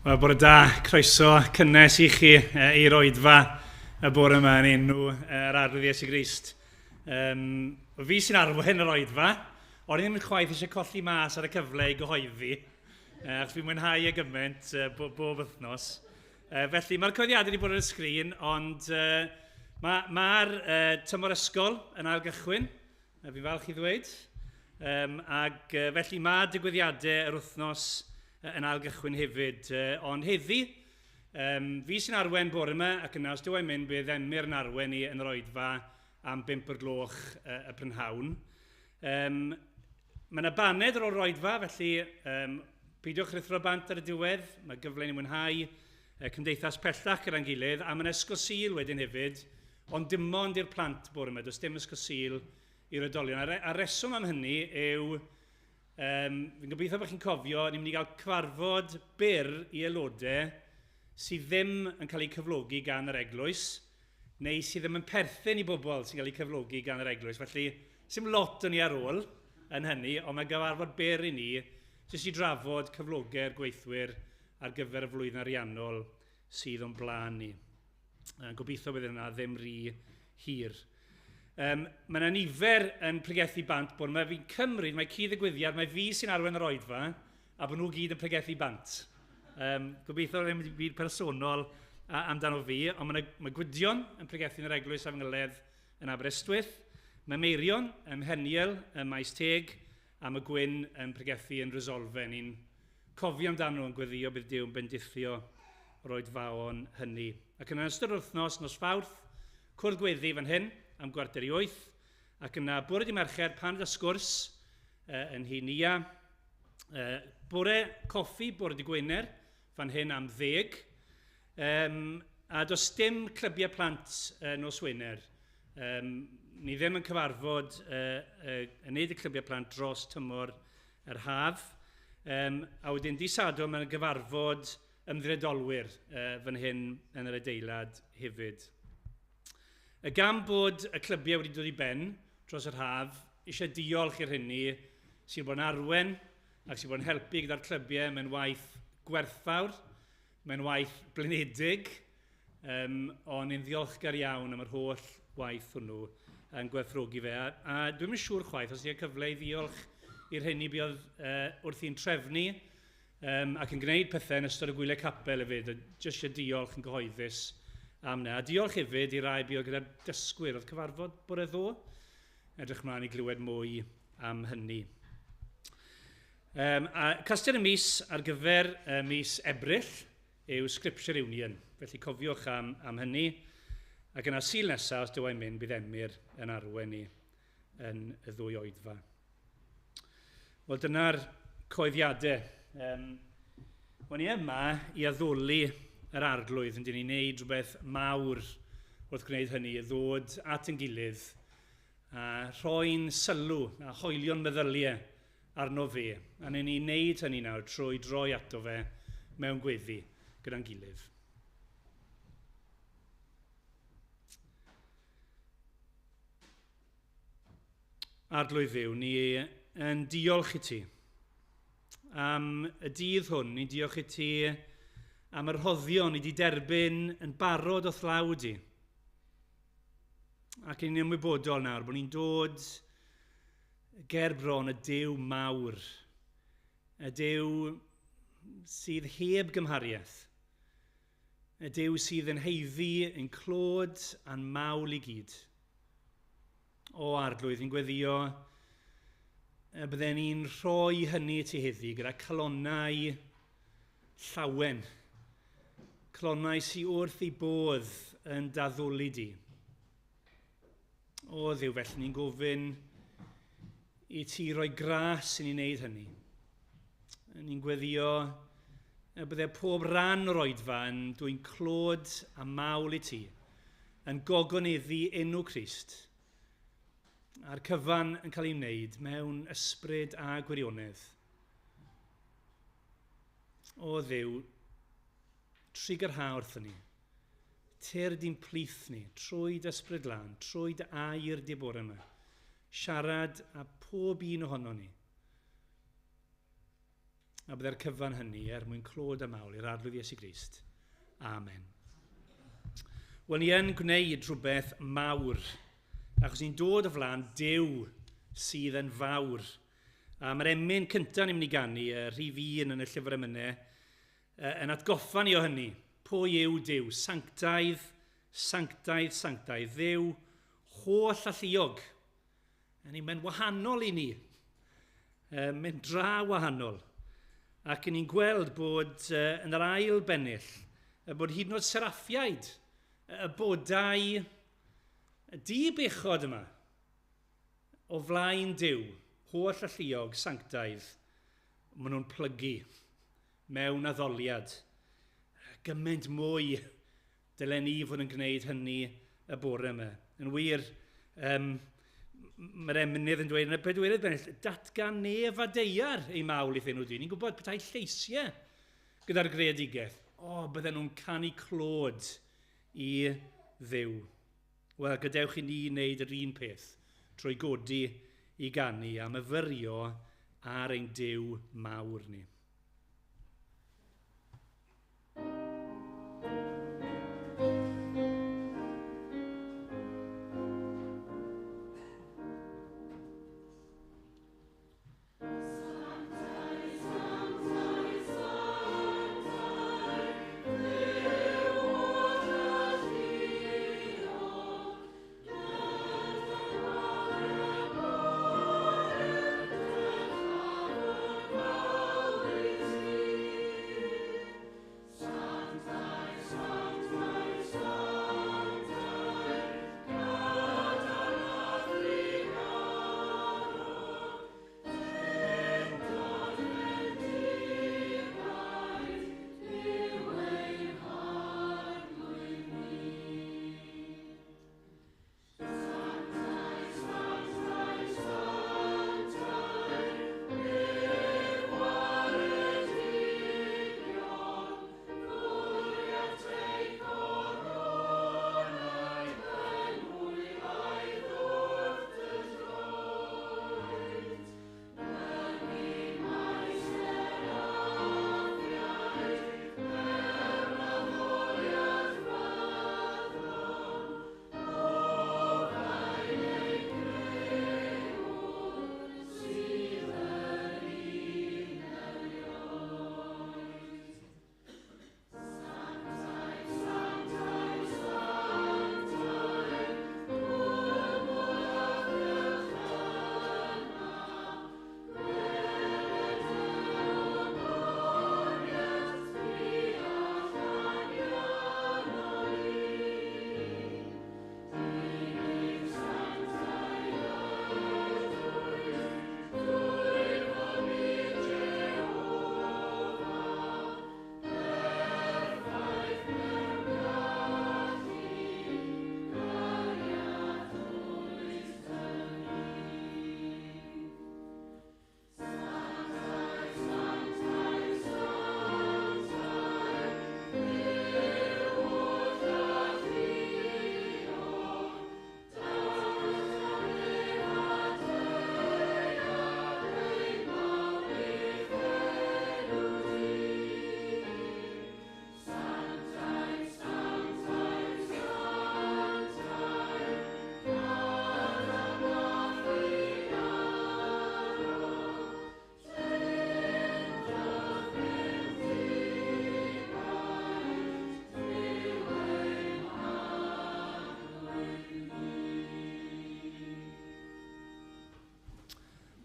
Wel, bore da, croeso cynnes i chi i'r oedfa y bore yma yn enw yr Arglwydd Iesu Grist. Fi sy'n arwain yr oedfa, ond i ddim yn chwaith eisiau colli mas ar y cyfle i gyhoeddi, achos fi'n mwynhau e gymaint bob wythnos. Felly, mae'r cyhoeddiadau wedi bod ar y sgrin, ond mae'r ma tymor ysgol yn ailgychwyn, Fi'n falch i ddweud. Ac felly mae digwyddiadau yr wythnos yn ailgychwyn hefyd. Ond heddi, fi sy'n arwen bore yma, ac yna os dyw e'n mynd, bydd Emyr yn arwen ni yn yr oedfa am 5 o'r gloch y prynhawn. Mae yna baned ar ôl yr oedfa, felly peidiwch rhuthro bant ar y diwedd. Mae gyfle i ni mwynhau cymdeithas pellach gyda'n gilydd, a mae yna ysgol Sul wedyn hefyd, ond dim ond i'r plant bore yma, does dim ysgol Sul i'r oedolion. A reswm am hynny yw, fi'n gobeithio bod chi'n cofio, ni'n mynd i gael cyfarfod byr i aelodau sydd ddim yn cael eu cyflogi gan yr eglwys, neu sydd ddim yn perthyn i bobl sy'n cael eu cyflogi gan yr eglwys. Felly, sy'm lot o ni ar ôl yn hynny, ond mae gyfarfod byr i ni jyst i drafod cyflogau'r gweithwyr ar gyfer y flwyddyn ariannol sydd o'n blaen ni. Gobeithio bydd yna ddim rhy hir. Mae yna nifer yn pregethu bant bod yma. Fi'n cymryd, mae cyd-ddigwyddiad, mae fi sy'n arwain yr oedfa, a bod nhw gyd yn pregethu bant. Gobeithio ddim byd personol amdano fi, ond mae, mae Gwydion yn pregethu yn yr eglwys Afangyledd yn Aberystwyth, mae Meirion ym Mheniel ym Maes Teg, a mae Gwyn yn pregethu yn Resolfe. Ni'n cofio amdano nhw yn gweddio bydd Duw yn bendithio yr oedfaon hynny. Ac yn ystod yr wythnos, nos Fawrth, cwrdd gweddi fan hyn am 7:45, ac yna bore di Mercher pan y sgwrs yn hi Nia. Bore coffi, bore di Gwener, fan hyn am 10. A does dim clybiau plant nos Wener. Ni ddim yn cyfarfod yn neud y clybiau plant dros tymor yr haf. A wedyn di Sadwrn mae'n gyfarfod ymddiriedolwyr fan hyn yn yr adeilad hefyd. Y gam bod y clybiau wedi dod i ben dros yr haf, eisiau diolch i'r hynny sydd bod yn arwen ac sydd bod yn helpu gyda'r clybiau. Mae'n waith gwerthfawr, mae'n waith blinedig, ond ni'n ddiolchgar iawn am yr holl waith hwnnw yn gwerthfawrogi fe. A dwi'm yn siŵr chwaith os ydy'r cyfle i ddiolch i'r hynny buodd wrthi'n trefnu ac yn gwneud pethau yn ystod y gwyliau capel hefyd. A jyst eisiau diolch yn gyhoeddus am 'na. A diolch hefyd i rai buodd gyda'r dysgwyr. Oedd cyfarfod bore ddo? Edrych mlaen i glywed mwy am hynny. A castell y mis ar gyfer mis Ebrill yw Scripture Union, felly cofiwch am hynny. Ac yna Sul nesaf, os dyw e'n mynd, bydd Emyr yn arwen ni yn y ddwy oedfa. Wel, dyna'r coeddiadau. Wel, ni yma i addoli yr Arglwydd, yn dyn ni'n neud rhywbeth mawr wrth gwneud hynny, i ddod at yn gilydd a rhoi'n sylw a hoelio'n meddyliau arno fe, a wnawn ni wneud hynny nawr trwy droi ato fe mewn gweddi gyda'n gilydd. Arglwydd Dduw, ni yn diolch i ti am y dydd hwn, ni'n diolch i ti am yr rhoddion ni wedi derbyn yn barod o'th law di. Ac ni'n ymwybodol nawr bod ni'n dod ger bron y Duw mawr, y Duw sydd heb gymhariaeth, y Duw sydd yn haeddu ein clod a'n mawl i gyd. O Arglwydd, ni'n gweddio y bydden ni'n rhoi hynny i ti heddi gyda calonnau llawen, calonnau sydd wrth ei bodd yn daddoli di. O Dduw, felly ni'n gofyn i ti roi gras i ni wneud hynny. Ni'n gweddio y bydde pob rhan o'r oedfa yn dwy'n clod a mawl i ti, yn gogoneddu enw Crist, a'r cyfan yn cael ei wneud mewn ysbryd a gwirionedd. O Dduw, trugarha wrthon ni. Tyrd i'n plith ni, trwy dy Ysbryd Glân, trwy dy air di bore yma. Siarad â pob un ohono ni. A bydde'r cyfan hynny er mwyn clod a mawl i'r Arglwydd Iesu Grist. Amen. Wel, ni yn gwneud rhywbeth mawr, achos ni'n dod o flaen Duw sydd yn fawr. A mae'r emyn cyntaf ni'n mynd i ganu, rhif 1 yn y llyfr emynau, yn atgoffa ni o hynny. Pwy yw Duw? Sanctaidd, sanctaidd, sanctaidd. Dduw holl alluog. Mae'n wahanol i ni. Mae'n dra wahanol. Ac ni'n gweld bod yn yr ail bennill, bod hyd yn oed seraffiaid, y bodau di-bechod yma, o flaen Duw, holl alluog, sanctaidd, maen nhw'n plygu mewn addoliad. Gymaint mwy dylen ni fod yn gwneud hynny y bore yma. Yn wir, mae'r emynydd yn dweud yn y pedwerydd bennill, datgan nef a daear ei mawl i'th enw di. Ni'n gwybod petai lleisiau gyda'r greadigaeth. O, bydden nhw'n canu clod i Dduw. Wel, gadewch i ni wneud yr un peth trwy godi i ganu a myfyrio ar ein Duw mawr ni.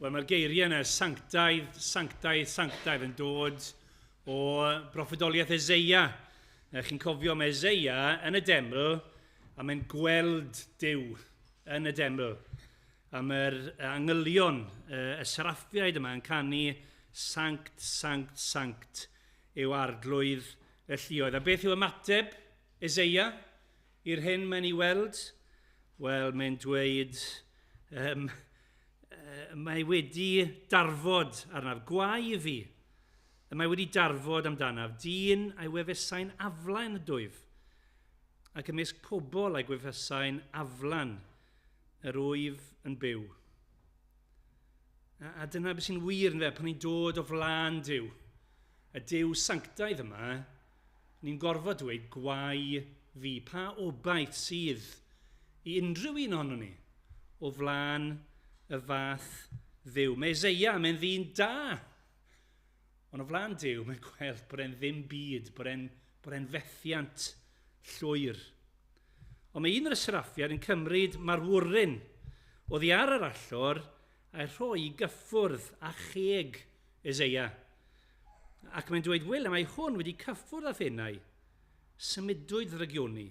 Wel, mae'r geiriau yna, sanctaidd, sanctaidd, sanctaidd, yn dod o broffwydoliaeth Eseia. Chi'n cofio mae Eseia yn y deml, a mae'n gweld Duw yn y deml. A mae'r angylion, y seraffiaid yma yn canu sanct, sanct, sanct yw arglwydd y lluoedd. A beth yw ymateb Eseia i'r hyn mae'n ei weld? Wel, mae'n dweud, mae wedi darfod arnaf, gwae fi. Mae wedi darfod amdanaf, dyn a'i wefusau'n aflan y dwyf, ac ymysg pobl a'i gwefusau'n aflan yr wyf yn byw. A dyna beth sy'n wir yn fe, pan ni'n dod o flaen Duw. y Duw sanctaidd yma, ni'n gorfod dweud gwae fi. Pa obaith sydd i unrhyw un ohono ni o flaen y fath Dduw? Mae Eseia, mae'n ddyn da. Ond o flaen Duw, mae'n gweld bod e'n ddim byd, bod e'n fethiant llwyr. Ond mae un o'r seraffiaid yn cymryd marwryn oddi ar yr allor a'i rhoi i gyffwrdd â cheg Eseia. Ac mae'n dweud, "Wel, mae hwn wedi cyffwrdd â thenau. Symudwyd ddrygioni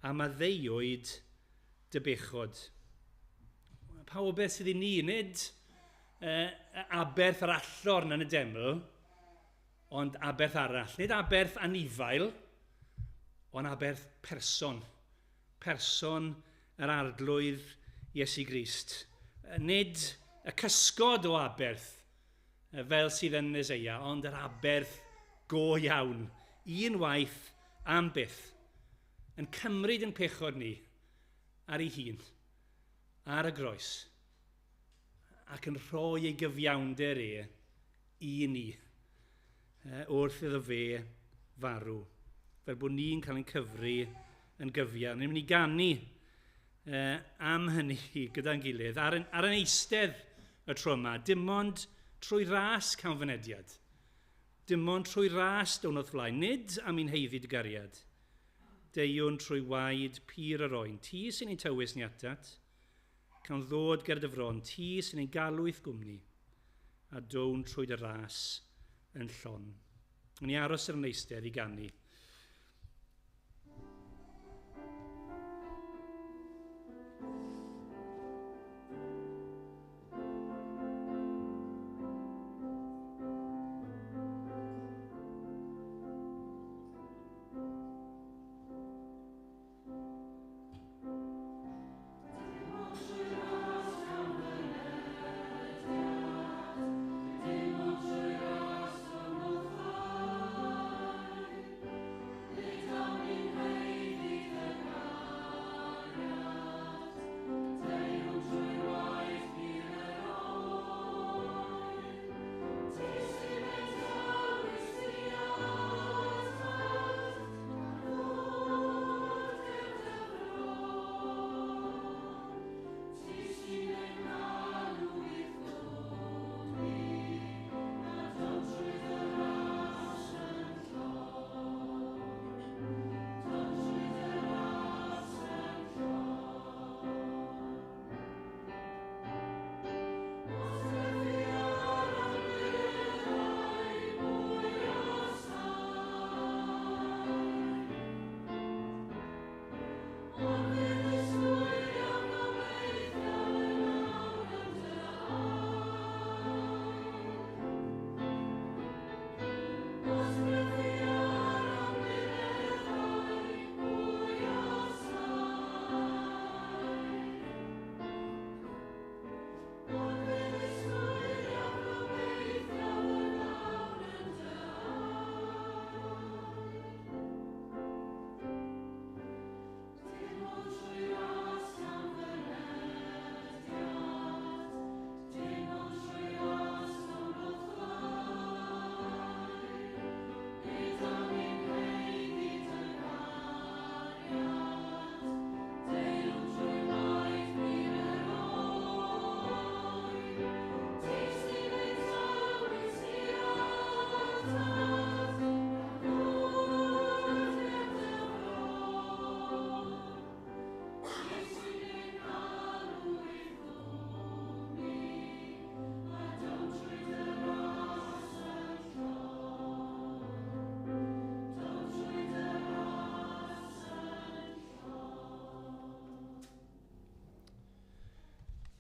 a maddeuwyd dy bechod." Pa obaith sydd i ni, nid aberth yr allor yn y deml, ond aberth arall. Nid aberth anifail, ond aberth person. Person yr Arglwydd Iesu Grist. Nid y cysgod o aberth fel sydd yn Eseia, ond yr aberth go iawn, un waith am byth, yn cymryd yn pechod ni ar ei hun, ar y groes, ac yn rhoi ei gyfiawnder e i ni wrth iddo fe farw, fel bod ni'n cael ein cyfri yn gyfiawn. Ni'n mynd i ganu am hynny gyda'n gilydd, ar yn eistedd y tro yma, dim ond trwy ras cawn fynediad. Dim ond trwy ras down o'th flaen, nid am i'n haeddu dy gariad. Deuwn trwy waed pur yr oen. Ti sy'n ein tywys ni atat, cawn ddod ger dy fron, ti sy'n ein galw i'th gwmni, a down trwy dy ras yn llon. Ni aros ar yn eistedd i ganu.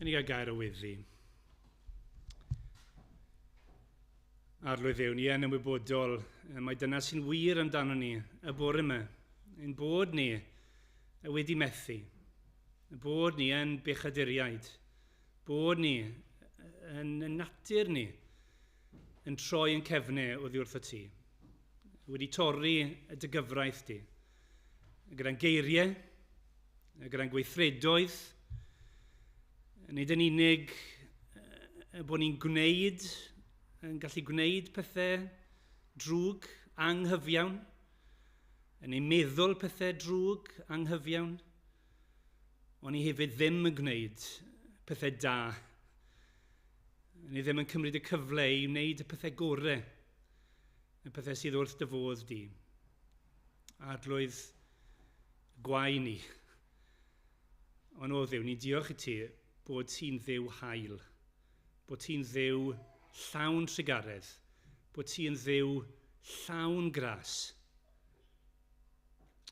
Yn i gael gair o weddi. Arglwydd Dduw, ni yn ymwybodol mai dyna sy'n wir amdano ni y bore yma. Ein bod ni wedi methu. Bod ni yn bechaduriaid. Bod ni yn natur ni yn troi yn cefnau oddi wrth y ti. Wedi torri dy gyfraith di. Gyda'n geiriau, gyda'n gweithredoedd, nid yn unig bod ni'n gwneud, yn gallu gwneud pethau drwg, anghyfiawn, yn ei meddwl pethau drwg, anghyfiawn, ond ni hefyd ddim yn gwneud pethau da. Ni ddim yn cymryd y cyfle i wneud y pethau gorau, y pethau sydd wrth dy fodd di. Arglwydd, gwae ni. Ond o Dduw, ni diolch i ti bod ti'n Dduw hael, bod ti'n Dduw llawn trugaredd, bod ti'n Dduw llawn gras,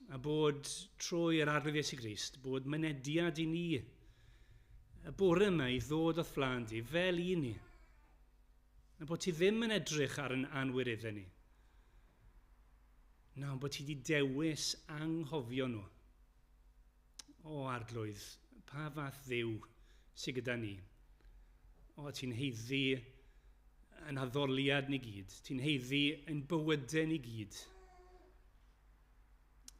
a bod trwy yr Arglwydd Iesu Grist, bod mynediad i ni y bore yma i ddod o'th flaen di fel i ni. A bod ti ddim yn edrych ar yn anwireddau ni. Na, ond bod ti wedi dewis anghofio nhw. O Arglwydd, pa fath Dduw sydd gyda ni? O, ti'n haeddu yn addoliad ni gyd. Ti'n haeddu yn bywydau ni gyd.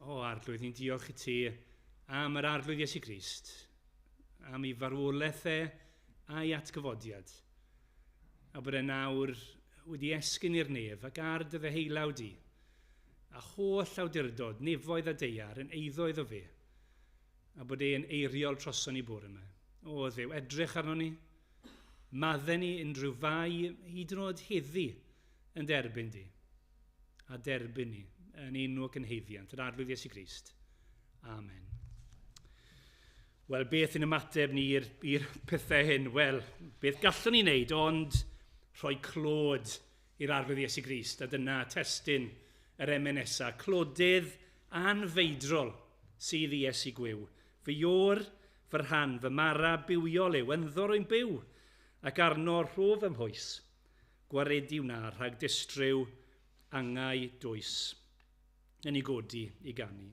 O Arglwydd, ni'n diolch i ti am yr Arglwydd Iesu Grist, am ei farwolaeth e a'i atgyfodiad, a bod e nawr wedi esgyn i'r nef ac ar dy ddeheulaw di, a holl awdurdod, nefoedd a daear yn eiddo iddo fe, a bod e'n eiriol troson ni bore yma. O Dduw, edrych arno ni, madde ni unrhyw fai, hyd yn oed heddi yn derbyn di, a derbyn ni yn enw ac yn haeddiant, yr Arglwydd Iesu Grist. Amen. Wel, beth yn ymateb ni i'r pethau hyn? Wel, beth gallwn ni wneud ond rhoi clod i'r Arglwydd Iesu Grist, a dyna testun yr emyn nesa. Clodydd anfeidrol sydd i Iesu gwiw. Fy iôr, fy rhan, fy mara bywiol yw, ynddo rwy'n byw, ac arno rhof fy mhwys. Gwaredu wna rhag distryw angau dwys. Yn ei godi i ganu.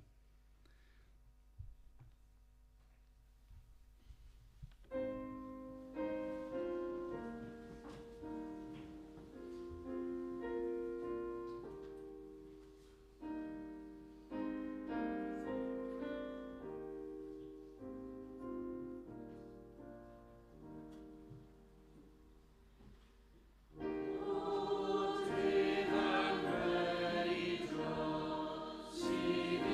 Sydd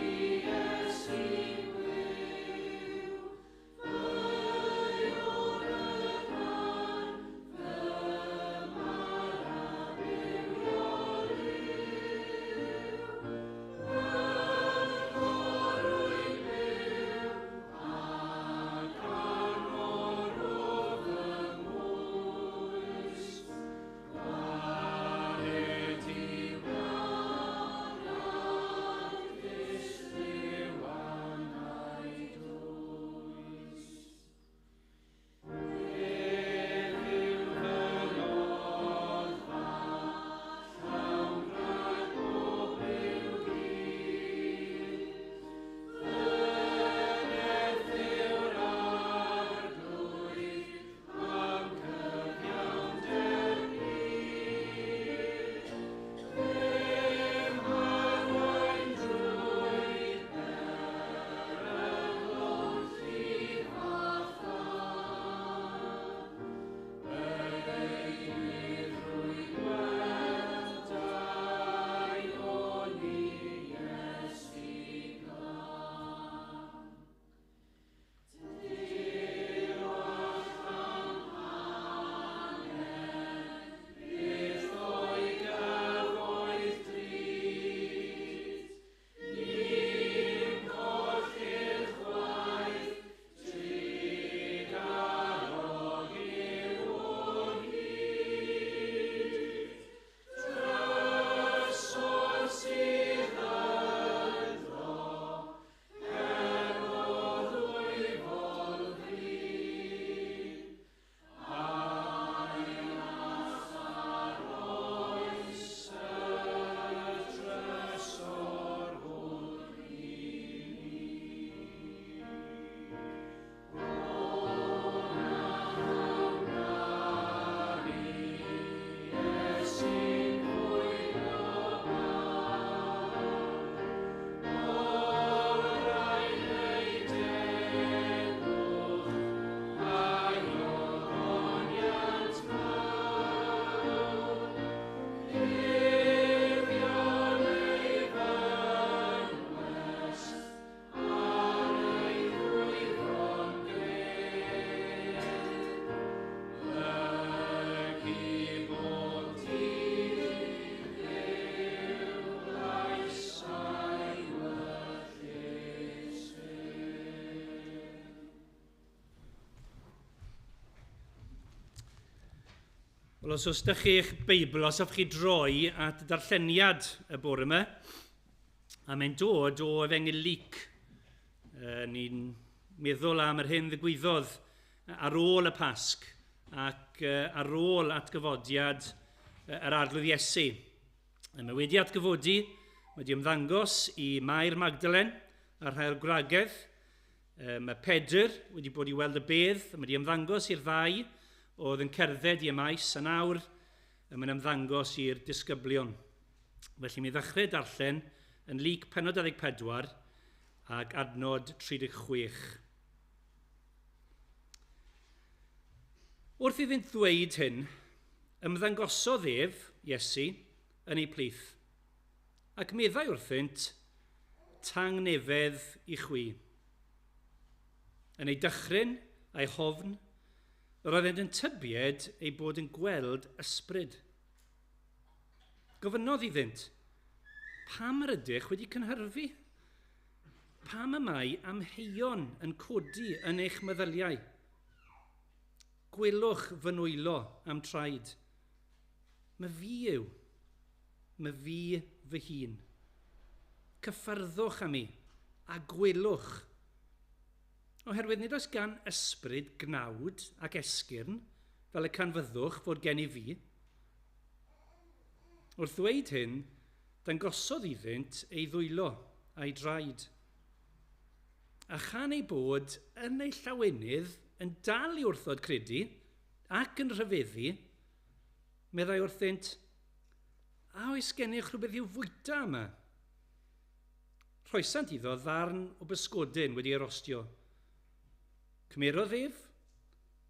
Wel, os oes ydych chi'ch Beibl, os hoffech chi droi at darlleniad y bore yma, a mae'n dod o Efengyl Luc. E, ni'n meddwl am yr hyn ddigwyddodd ar ôl y Pasg ac ar ôl atgyfodiad yr Arglwydd Iesu. Mae wedi atgyfodi, wedi ymddangos i Mair Magdalen a rhai o'r gwragedd. Mae Pedr wedi bod i weld y bedd, mae wedi ymddangos i'r ddau oedd yn cerdded i y maes, a nawr mae'n ymddangos i'r disgyblion. Felly mi ddechrau darllen yn Luc pennod 24 ac adnod 36. Wrth iddynt ddweud hyn, ymddangosodd ef, Iesu, yn eu plith, ac meddai wrthynt, Tangnefedd i chwi. Yn ei dychryn a'i hofn, yr oeddent yn tybied ei bod yn gweld ysbryd. Gofynnodd iddynt, Pam yr ydych wedi cynhyrfu? Pam y mae amheuon yn codi yn eich meddyliau? Gwelwch fy nwylo a'm traed. My fi yw. My fi fy hun. Cyffyrddwch â mi, a gwelwch. Oherwydd nid oes gan ysbryd gnawd ac esgyrn, fel y canfyddwch fod gen i fi. Wrth ddweud hyn, dangosodd iddynt ei ddwylo a'i draed. A chan ei bod yn ei llawenydd yn dal i wrthod credu ac yn rhyfeddu, meddai wrthynt, A oes gennych rhywbeth i'w fwyta yma? Rhoesant iddo ddarn o bysgodyn wedi ei rostio. Cymerodd ef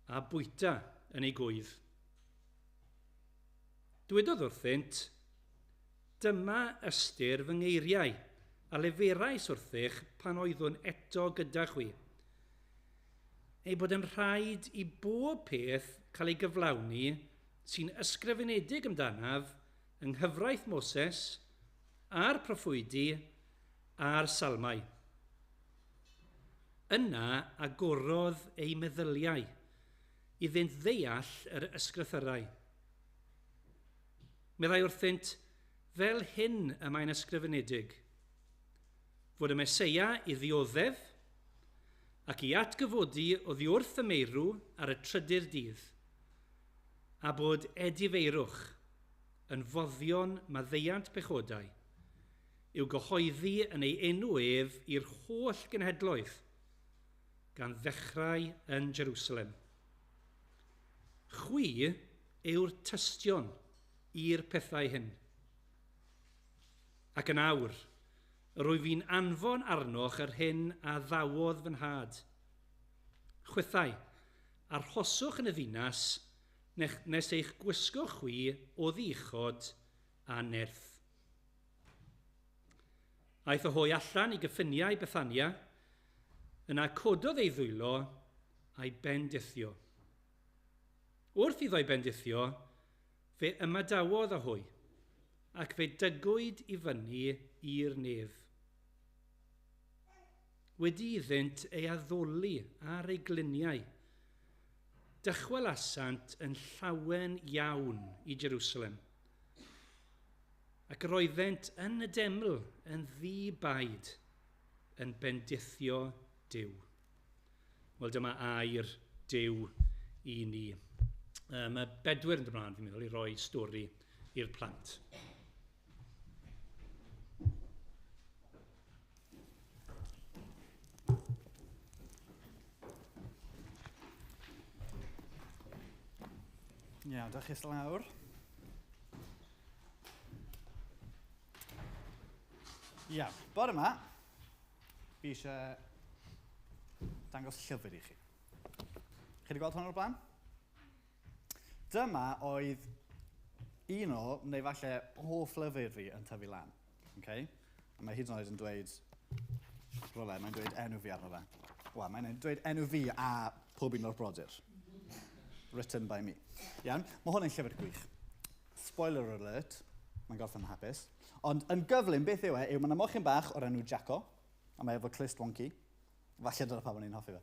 a bwyta yn ei gwydd. Dwedodd wrthynt, Dyma ystyr fy ngeiriau, a leferais wrthych pan oeddwn eto gyda chwi. Ei bod yn rhaid i bob peth cael ei gyflawni sy'n ysgrifenedig amdanaf yng nghyfraith Moses a'r proffwydi a'r salmau. Yna agorodd eu meddyliau iddynt ddeall yr ysgrythyrau. Meddai wrthynt, Fel hyn y mae'n ysgrifenedig, fod y Meseia i ddioddef ac i atgyfodi oddi wrth y meirw ar y trydydd dydd, a bod edifeirwch yn foddion maddeuant pechodau, i'w gyhoeddi yn ei enw ef i'r holl genhedloedd, gan ddechrau yn Jerusalem. Chwi yw'r tystion i'r pethau hyn. Ac yn awr, yr wyf fi'n anfon arnoch yr hyn a ddawodd fy nhad. Chwithau, arhoswch yn y ddinas nes eich gwisgo chwi o ddichod a nerth. Aeth y hwy allan i gyffiniau Bethania, yna cododd ei ddwylo a'i bendithio. Wrth iddo'i bendithio, fe ymadawodd â hwy, ac fe dygwyd i fyny i'r nef. Wedi iddynt ei addoli ar ei gliniau, dychwelasant yn llawen iawn i Jerusalem. Ac roeddent yn y deml yn ddi-baid yn bendithio Duw. Wel, dyma air Duw i ni. Mae Bedwyr yn dod ymlaen, fi'n meddwl, i roi stori i'r plant. Iawn, dach chi'n lawr. Iawn, bore yma, fi eisiau dangos llyfr i chi. Chi wedi gweld hwn o'r blaen? Dyma oedd un o, neu falle hoff lyfr fi yn tyfu lan. Okay? A mae hyd yn oed yn dweud, rhywle, mae'n dweud enw fi arno fe. Wel, mae'n dweud enw fi a pob un o'r brodyr. Written by me. Iawn, mae hwn yn llyfr gwych. Spoiler alert, mae'n gorffen yn hapus. Ond yn gyflym, beth yw e, yw mae'n mochyn bach o'r enw Jacko, a mae efo clust wonky. Falle dyna pam o'n i'n hoffi fe.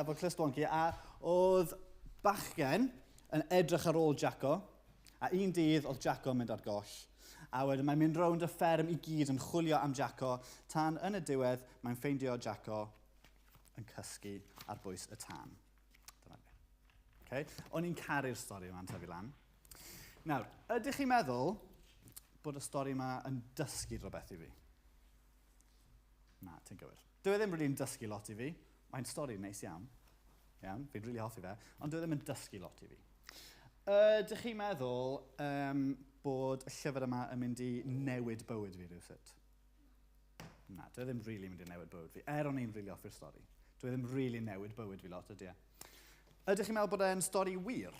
Efo clust wonky, a oedd bachgen yn edrych ar ôl Jacko. A un dydd oedd Jacko yn mynd ar goll. A wedyn mae'n mynd rownd y fferm i gyd yn chwilio am Jacko, tan yn y diwedd mae'n ffeindio Jacko yn cysgu ar bwys y tân. Dyna fe. Okay? O'n i'n caru'r stori yma'n tyfu lan. Nawr, ydych chi'n meddwl bod y stori yma yn dysgu rhywbeth i fi? Na, ti'n gywir. Dyw e ddim rili'n really dysgu lot i fi. Mae'n stori neis iawn. Iawn, fi'n rili really hoffi fe. Ond dyw e ddim yn dysgu lot i fi. Ydych chi'n meddwl bod y llyfr yma yn mynd i newid bywyd fi rhywsut? Na, dyw e ddim rili really mynd i newid bywyd fi. Er o'n i'n rili really hoffi'r stori. Dyw e ddim rili really newid bywyd fi lot, ydy e? Ydych chi'n meddwl bod e'n stori wir?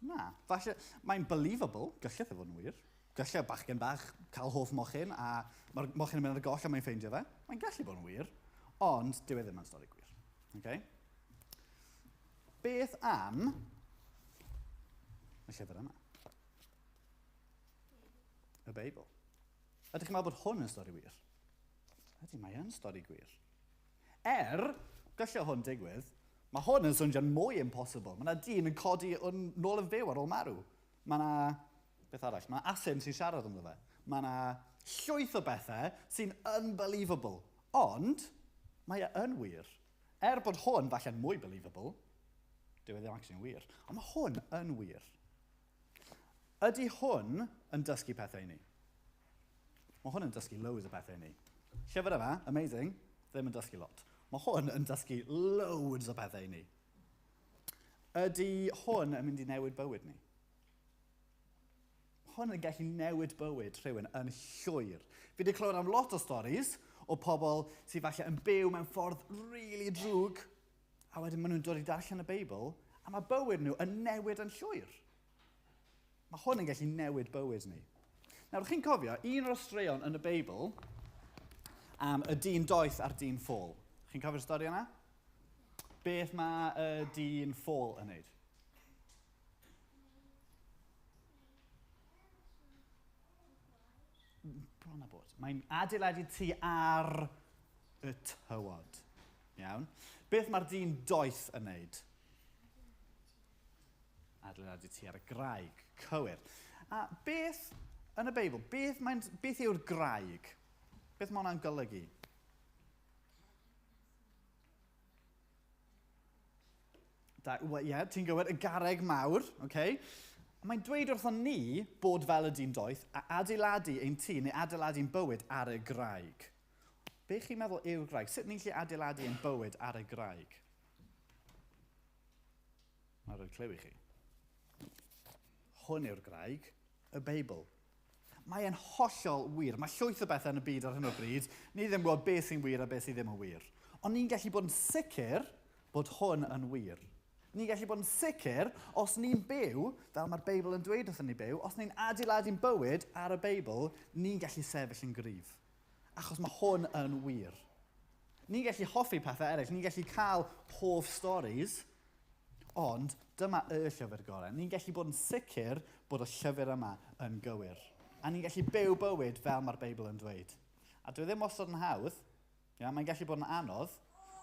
Na, falle, mae'n believable, gallai fe fod yn wir. Gallai bachgen bach cael hoff mochyn a mae'r mochyn yn mynd ar y goll a mae'n ffeindio fe. Mae'n gallu bod yn wir, ond dyw e ddim yn stori gwir. Okay? Beth am y llyfr yma? Y Beibl. Ydych chi'n meddwl bod hwn yn stori wir? Ydy, mae yn stori gwir. Er, gallai hwn digwydd, mae hwn yn swnio'n mwy impossible. Mae yna dyn yn codi yn nôl yn fyw ar ôl marw. Mae yna, beth arall, mae yna asyn sy'n siarad amdano fe. Mae yna llwyth o bethau sy'n unbelievable. Ond, mae e yn wir. Er bod hwn falle'n mwy believable, dyw e ddim actually yn wir. Ond mae hwn yn wir. Ydy hwn yn dysgu pethau i ni? Mae hwn yn dysgu loads o bethau i ni. Llyfr yma, amazing, ddim yn dysgu lot. Mae hwn yn dysgu loads o bethau i ni. Ydy hwn yn mynd i newid bywyd ni? Mae hwn yn gallu newid bywyd rhywun yn llwyr. Fi wedi clywed am lot o stories o pobl sydd falle yn byw mewn ffordd really drwg, a wedyn maen nhw'n dod i darllen y Beibl, a mae bywyd nhw yn newid yn llwyr. Mae hwn yn gallu newid bywyd ni. Nawr, chi'n cofio, un o'r straeon yn y Beibl am y dyn doeth a'r dyn ffôl. Chi'n cofio'r stori yna? Beth mae y dyn ffôl yn neud? Bron a bod. Mae'n adeiladu tŷ ar y tywod. Iawn. Beth mae'r dyn doeth yn neud? Adeiladu tŷ ar y graig. Cywir. A beth yn y Beibl, beth yw'r graig? Beth mae hwnna'n golygu? Ie, yeah, ti'n gywir, y garreg mawr, okay? Mae'n dweud wrthon ni bod fel y dyn doeth a adeiladu ein tŷ neu adeiladu'n bywyd ar y graig. Be chi'n meddwl yw'r graig? Sut ni'n gallu adeiladu ein bywyd ar y graig? Mae'n rhoi clyw i chi. Hwn yw'r graig, y Beibl. Mae e'n hollol wir. Mae llwyth o bethau yn y byd ar hyn o bryd. Ni ddim yn gwybod beth sy'n wir a beth sydd ddim yn wir. Ond ni'n gallu bod yn sicr bod hwn yn wir. Ni'n gallu bod yn sicr, os ni'n byw, fel mae'r Beibl yn dweud wrthon ni byw, os ni'n adeiladu'n bywyd ar y Beibl, ni'n gallu sefyll yn gryf. Achos mae hwn yn wir. Ni'n gallu hoffi pethau eraill, ni'n gallu cael hoff stories, ond dyma y llyfr gorau. Ni'n gallu bod yn sicr bod y llyfr yma yn gywir. A ni'n gallu byw bywyd fel mae'r Beibl yn dweud. A dwi ddim wastad yn hawdd, ia, mae'n gallu bod yn anodd,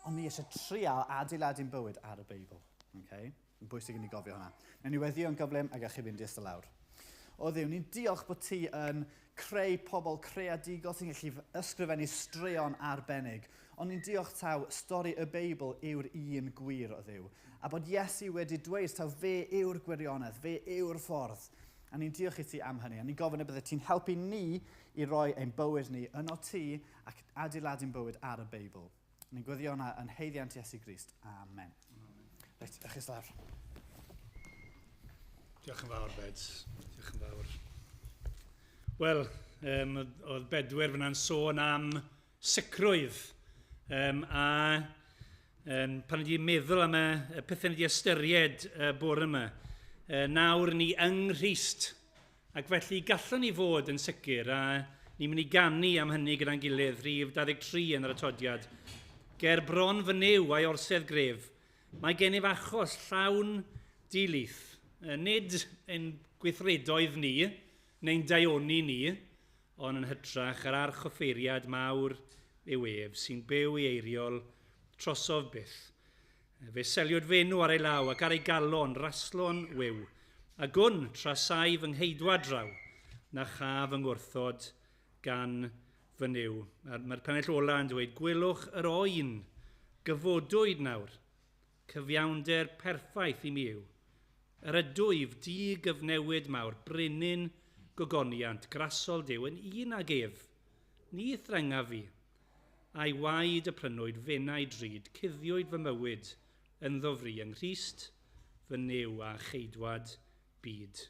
ond ni eisiau trial adeiladu'n bywyd ar y Beibl. Okay? Yn bwysig i ni gofio hwnna. Newn ni weddïo yn gyflym a gallwch chi fynd i eistedd lawr. O Dduw, ni'n diolch bod ti yn creu pobl creadigol sy'n gallu ysgrifennu straeon arbennig. Ond ni'n diolch taw stori y Beibl yw'r un gwir o Dduw. A bod Iesu wedi dweud taw fe yw'r gwirionedd, fe yw'r ffordd. A ni'n diolch i ti am hynny. A ni'n gofyn y bydde ti'n helpu ni i roi ein bywyd ni yno ti ac adeiladu'n bywyd ar y Beibl. Ni'n gweddio hwnna yn haeddiant Iesu Grist. Amen. Reit, ewch chi lawr. Diolch yn fawr, Beds. Diolch yn fawr. Wel, oedd Bedwyr fyna'n sôn am sicrwydd. Pan wedi meddwl am y pethau ni wedi ystyried bore yma, nawr ni yng Nghrist, ac felly gallwn ni fod yn sicr, a ni'n mynd i ganu am hynny gyda'n gilydd, rhif 23 yn yr atodiad. Ger bron fy Nuw a'i orsedd gref, mae gennyf achos llawn dilith, nid ein gweithredoedd ni, neu'n daioni ni, ond yn hytrach yr archoffeiriad mawr yw ef sy'n byw i eiriol trosof byth. Fe seliwyd fenw ar ei law ac ar ei galon, raslon wiw. A gwn trasai fy ngheidwad draw, na cha fy ngwrthod gan fy Nuw. Mae'r pennill ola yn dweud, gwelwch yr oen, gyfodwyd nawr, cyfiawnder perffaith i mi yw. Yr ydwyf di gyfnewid mawr, brenin gogoniant, grasol Duw, yn un ag ef, ni threnga fi, a'i waed y prynwyd fenau drud, cuddiwyd fy mywyd ynddo fri yng Nghrist, fy Nuw a cheidwad byd.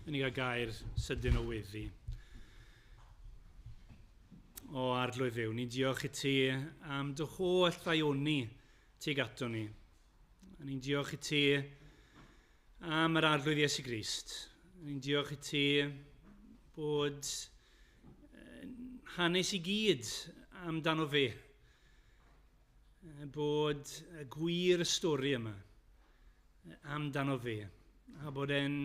Yn ni gael gair sydyn o weddi. O Arglwydd Dduw, ni'n diolch i ti am dy holl ddaioni tuag ato ni. A ni'n diolch i ti am yr Arglwydd Iesu Grist. Ni'n diolch i ti bod hanes i gyd amdano fe. Bod y gwir stori yma amdano fe. A bod e'n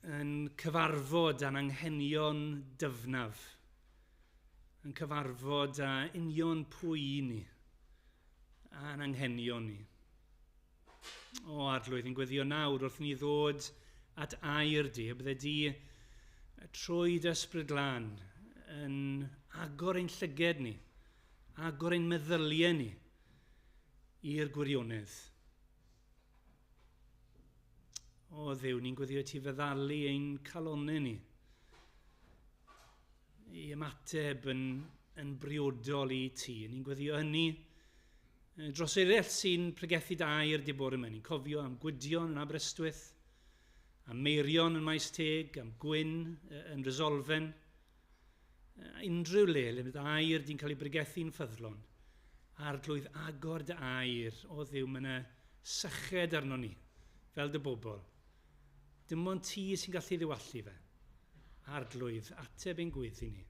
yn cyfarfod â'n anghenion dyfnaf, yn cyfarfod â union pwy i ni, a'n anghenion ni. O Arglwydd, ni'n gweddio nawr wrth ni ddod at air di, y bydde di trwy dy Ysbryd Glân yn agor ein llyged ni, agor ein meddyliau ni i'r gwirionedd. O Dduw, ni'n gweddio ti feddalu ein calonnau ni i ymateb yn briodol i ti. Ni'n gweddio hynny dros eraill sy'n pregethu dy air di bore yma. Ni'n cofio am Gwydion yn Aberystwyth. Am Meirion yn Maes Teg, am Gwyn yn Resolfen, unrhyw le le bydd air di'n cael ei bregethu'n ffyddlon. Arglwydd, agor dy air, o Dduw, mae yna syched arno ni, fel dy bobl. Dim ond ti sy'n gallu ddiwallu fe. Arglwydd, ateb ein gweddi ni.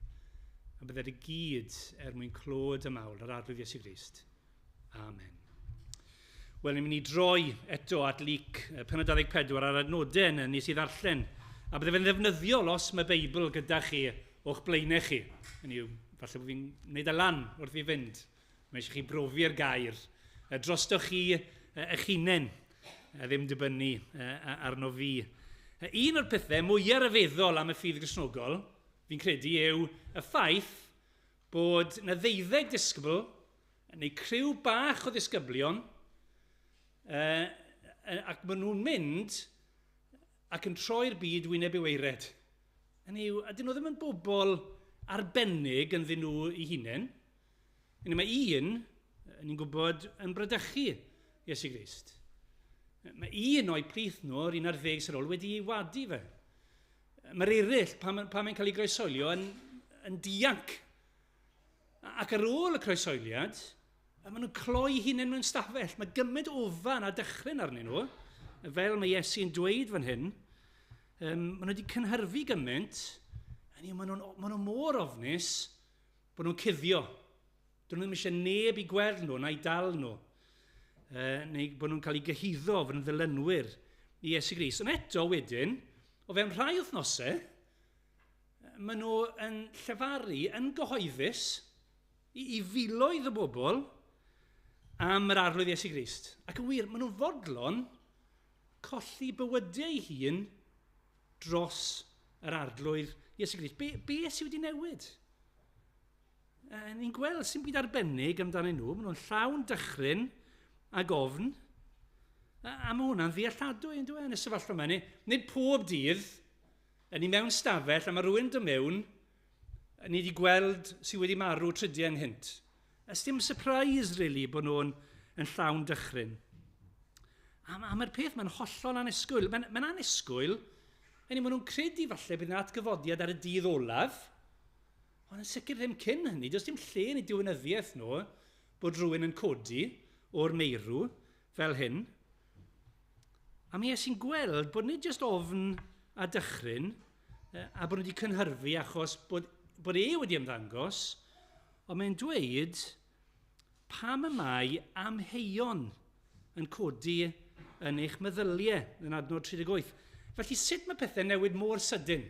A bydded i gyd er mwyn clod y mawl yr Arglwydd Iesu Grist. Amen. Wel, ni'n mynd i droi eto at Luc, pennod 24 a'r adnodau yna nes i ddarllen. A bydde fe'n ddefnyddiol os mae Beibl gyda chi o'ch blaenau chi. Hynny yw, falle bod fi'n gwneud y lan wrth i fynd. Mae eisiau chi brofi'r gair drostoch chi eich hunain, ddim dibynnu arno fi. Un o'r pethau mwyaf rhyfeddol am y ffydd Gristnogol, fi'n credu, yw y ffaith bod na ddeuddeg disgybl, neu criw bach o ddisgyblion, ac maen nhw'n mynd ac yn troi'r byd wyneb i waered. Hynny yw, ydyn nhw ddim yn bobl arbennig ynddyn nhw eu hunain. Hynny mae un, ni'n gwybod, yn bradychu Iesu Grist. Mae un o'i plith nhw, yr un ar ddeg sy'n ôl, wedi ei wadu fe. Mae'r eraill, pan, pan mae'n cael ei groesoelio, yn, yn dianc. Ac ar ôl y croesoeliad, maen nhw'n cloi hunain mewn stafell. Mae gymaint ofan a dychryn arnyn nhw, fel mae Iesu'n dweud fan hyn. Maen nhw wedi cynhyrfu gymaint, hynny maen nhw'n maen nhw mor ofnus bod nhw'n cuddio. Dyn nhw ddim eisiau neb i gweld nhw na'i dal nhw. Neu bod nhw'n cael eu gyhuddo fod yn ddilynwyr i Iesu Grist. Ond eto wedyn, o fewn rhai wythnosau, maen nhw yn llefaru yn gyhoeddus i, i filoedd o bobl am yr Arglwydd Iesu Grist. Ac yn wir, maen nhw'n fodlon colli bywydau ei hun dros yr Arglwydd Iesu Grist. Be, be sydd wedi newid? Ni'n gweld sy'n byd arbennig amdanyn nhw. Maen nhw'n llawn dychryn ag ofn. A, a mae hwnna'n ddealladwy, yn dweud, yn y sefyllfa yma. Nid pob dydd, yn ni mewn stafell, a mae rhywun dod mewn, ni wedi gweld sydd wedi marw tridiau ynghynt. Ys dim surprise, really, bod nhw'n yn llawn dychryn. A, a mae'r peth mae'n hollol anisgwyl. Mae'n mae anisgwyl, hynny maen nhw'n credu falle bydd yna atgyfodiad ar y dydd olaf, Ond yn sicr ddim cyn hynny, does dim lle yn eu diwinyddiaeth nhw bod rhywun yn codi o'r meirw fel hyn. A mi es i'n gweld bod nid jyst ofn a dychryn, a bod nhw wedi cynhyrfu achos bod, bod e wedi ymddangos, ond mae'n dweud pam y mae amheuon yn codi yn eich meddyliau yn adnod 38. Felly sut mae pethau newid mor sydyn?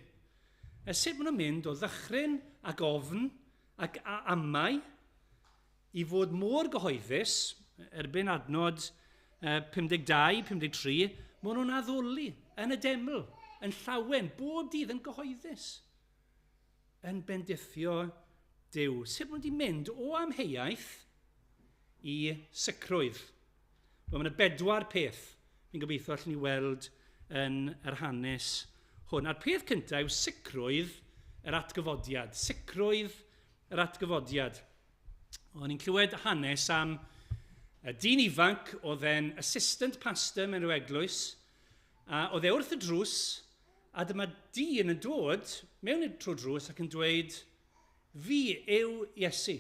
A sut maen nhw'n mynd o ddychryn ac ofn ac amau i fod mor gyhoeddus, erbyn adnod 52, 53, maen nhw'n addoli yn y deml, yn llawen, bob dydd yn gyhoeddus, yn bendithio Duw. Sut maen nhw wedi mynd o amheuaeth i sicrwydd? Wel, mae yna bedwar peth fi'n gobeithio allwn ni weld yn yr hanes hwn. A'r peth cyntaf yw sicrwydd yr atgyfodiad. Sicrwydd yr atgyfodiad. O'n i'n clywed hanes am y dyn ifanc oedd e'n assistant pastor mewn rhyw eglwys, a oedd e wrth y drws, a dyma dyn yn dod mewn i'r trwy drws ac yn dweud, fi yw Iesu.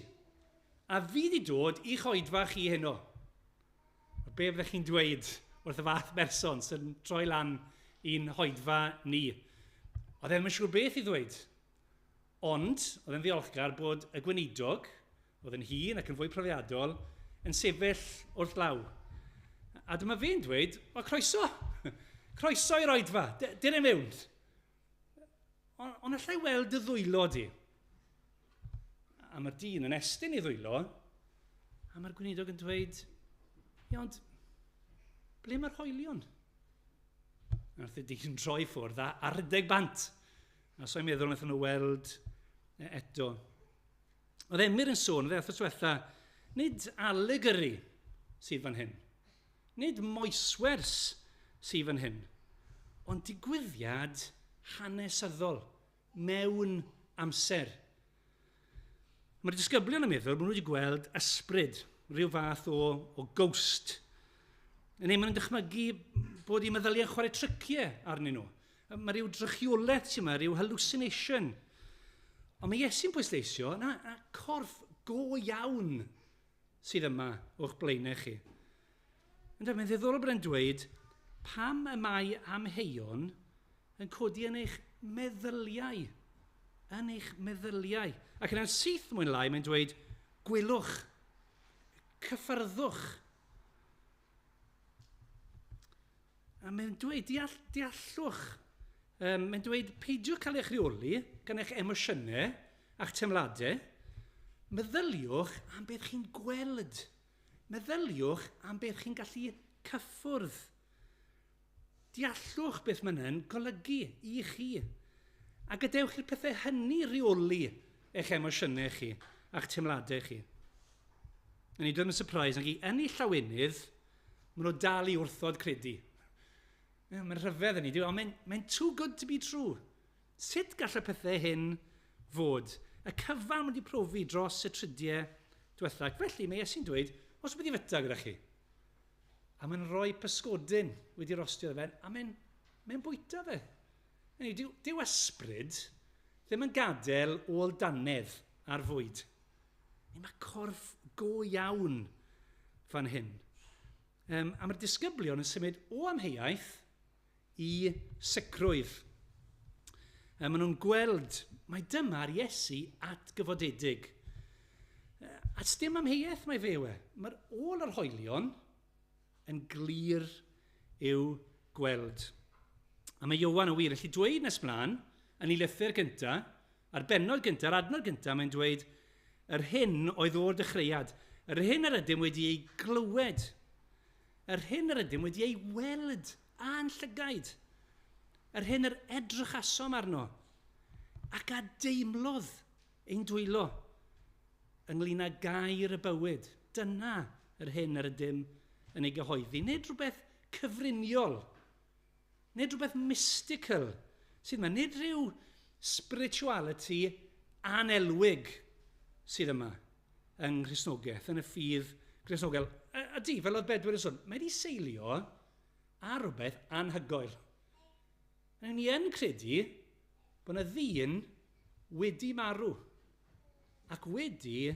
A fi 'di dod i'ch oedfa chi heno. A be fyddech chi'n dweud wrth y fath berson sy'n troi lan i'n hoedfa ni? Oedd e ddim yn siŵr beth i ddweud. Ond, oedd e'n ddiolchgar bod y gweinidog, oedd yn hŷn ac yn fwy profiadol, yn sefyll wrth law. A dyma fe'n dweud, o croeso, croeso i'r oedfa, dere mewn. Ond on allai weld dy ddwylo di? A mae'r dyn yn estyn ei ddwylo, a mae'r gweinidog yn dweud, ia ond, ble mae'r hoelion? A wrth y dyn droi ffwrdd a ardeg bant. A so'n meddwl wnaethon nhw weld e eto. Oedd Emyr yn sôn, oedd e wythnos diwetha, nid allegory sydd fan hyn. Nid moeswers sydd fan hyn, ond digwyddiad hanesyddol mewn amser. Mae'r disgyblion yn meddwl bod nhw wedi gweld ysbryd, rhyw fath o, o ghost. Neu maen nhw'n dychmygu bod eu meddyliau'n chwarae triciau arnyn nhw. Mae rhyw drychiolaeth sy'n yma, rhyw hallucination. Ond mae Iesu'n pwysleisio, na, na corff go iawn sydd yma o'ch blaenau chi. Ynde, mae'n ddiddorol bod e'n dweud pam y mae amheuon yn codi yn eich meddyliau. Yn eich meddyliau. Ac yna'n syth mwyn lai, mae'n dweud, gwelwch, cyffyrddwch. A mae'n dweud, deallwch. Mae'n dweud, peidiwch cael eich rheoli gan eich emosiynau a'ch teimladau. Meddyliwch am beth chi'n gweld. Meddyliwch am beth chi'n gallu cyffwrdd. Deallwch beth mae'n yn golygu i chi. A gadewch i'r pethau hynny reoli eich emosiynau chi a'ch teimladau chi. A ni ddim yn surprise, nag i yn ei llawenydd, maen nhw dal i wrthod credu. Mae'n rhyfedd yn ni, ond mae'n too good to be true. Sut gall y pethau hyn fod? Y cyfan wedi profi dros y tridiau diwetha. Ac felly mae Iesu'n dweud, os wedi fyta gyda chi. A mae'n rhoi pysgodyn wedi rostio fe, a mae'n bwyta fe. Dyw ysbryd ddim yn gadael ôl dannedd ar fwyd. Mae corff go iawn fan hyn. A mae'r disgyblion yn symud o amheuaeth i sicrwydd. Maen nhw'n gweld mai dyma'r Iesu atgyfodedig. A dim amheuaeth mae fe yw e. Mae'r ôl yr hoelion yn glir i'w gweld. A mae Ioan yn wir allu dweud nes mlaen, yn ei lythyr gyntaf, a'r bennod gyntaf, a'r adnod gyntaf, mae'n dweud yr hyn oedd o'r dechreuad, yr hyn yr ydym wedi ei glywed, yr hyn yr ydym wedi ei weld a'n llygaid, yr hyn yr edrychasom arno, ac a deimlodd ein dwylo ynglyn â gair y bywyd. Dyna yr hyn yr ydym yn ei gyhoeddi. Nid rhywbeth cyfriniol, nid rhywbeth mystical sydd yma, nid rhyw spirituality anelwig sydd yma yng Nghristnogaeth, yn y ffydd Gristnogol. Ydy, fel oedd Bedwyr yn sôn, mae wedi seilio ar rhywbeth anhygoel. A ni yn credu bod yna ddyn wedi marw ac wedi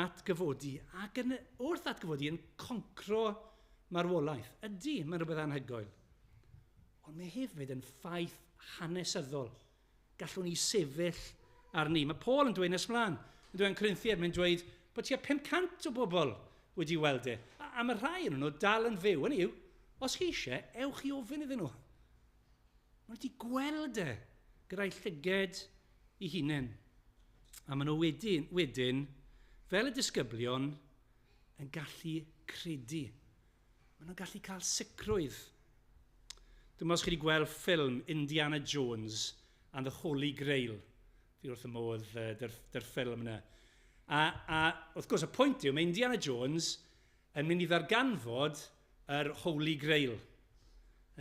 atgyfodi ac wrth atgyfodi yn concro marwolaeth. Ydy, mae'n rhywbeth anhygoel. Ond mae hefyd yn ffaith hanesyddol. Gallwn ni sefyll arni. Mae Paul yn dweud nes mlaen, yn dweud yn Corinthiaid, mae'n dweud bod tua 500 o bobl wedi weld e. A mae rhai yn nhw dal yn fyw. Hynny yw, os chi eisiau, ewch i ofyn iddyn nhw. Maen nhw wedi gweld e gyda'i llyged eu hunain. A maen nhw wedyn, fel y disgyblion, yn gallu credu. Maen nhw'n gallu cael sicrwydd. Dwi'n os chi wedi gweld ffilm Indiana Jones and the Holy Grail. Fi wrth y modd dy'r ffilm yna. A wrth gwrs, y pwynt yw, mae Indiana Jones yn mynd i ddarganfod yr Holy Grail.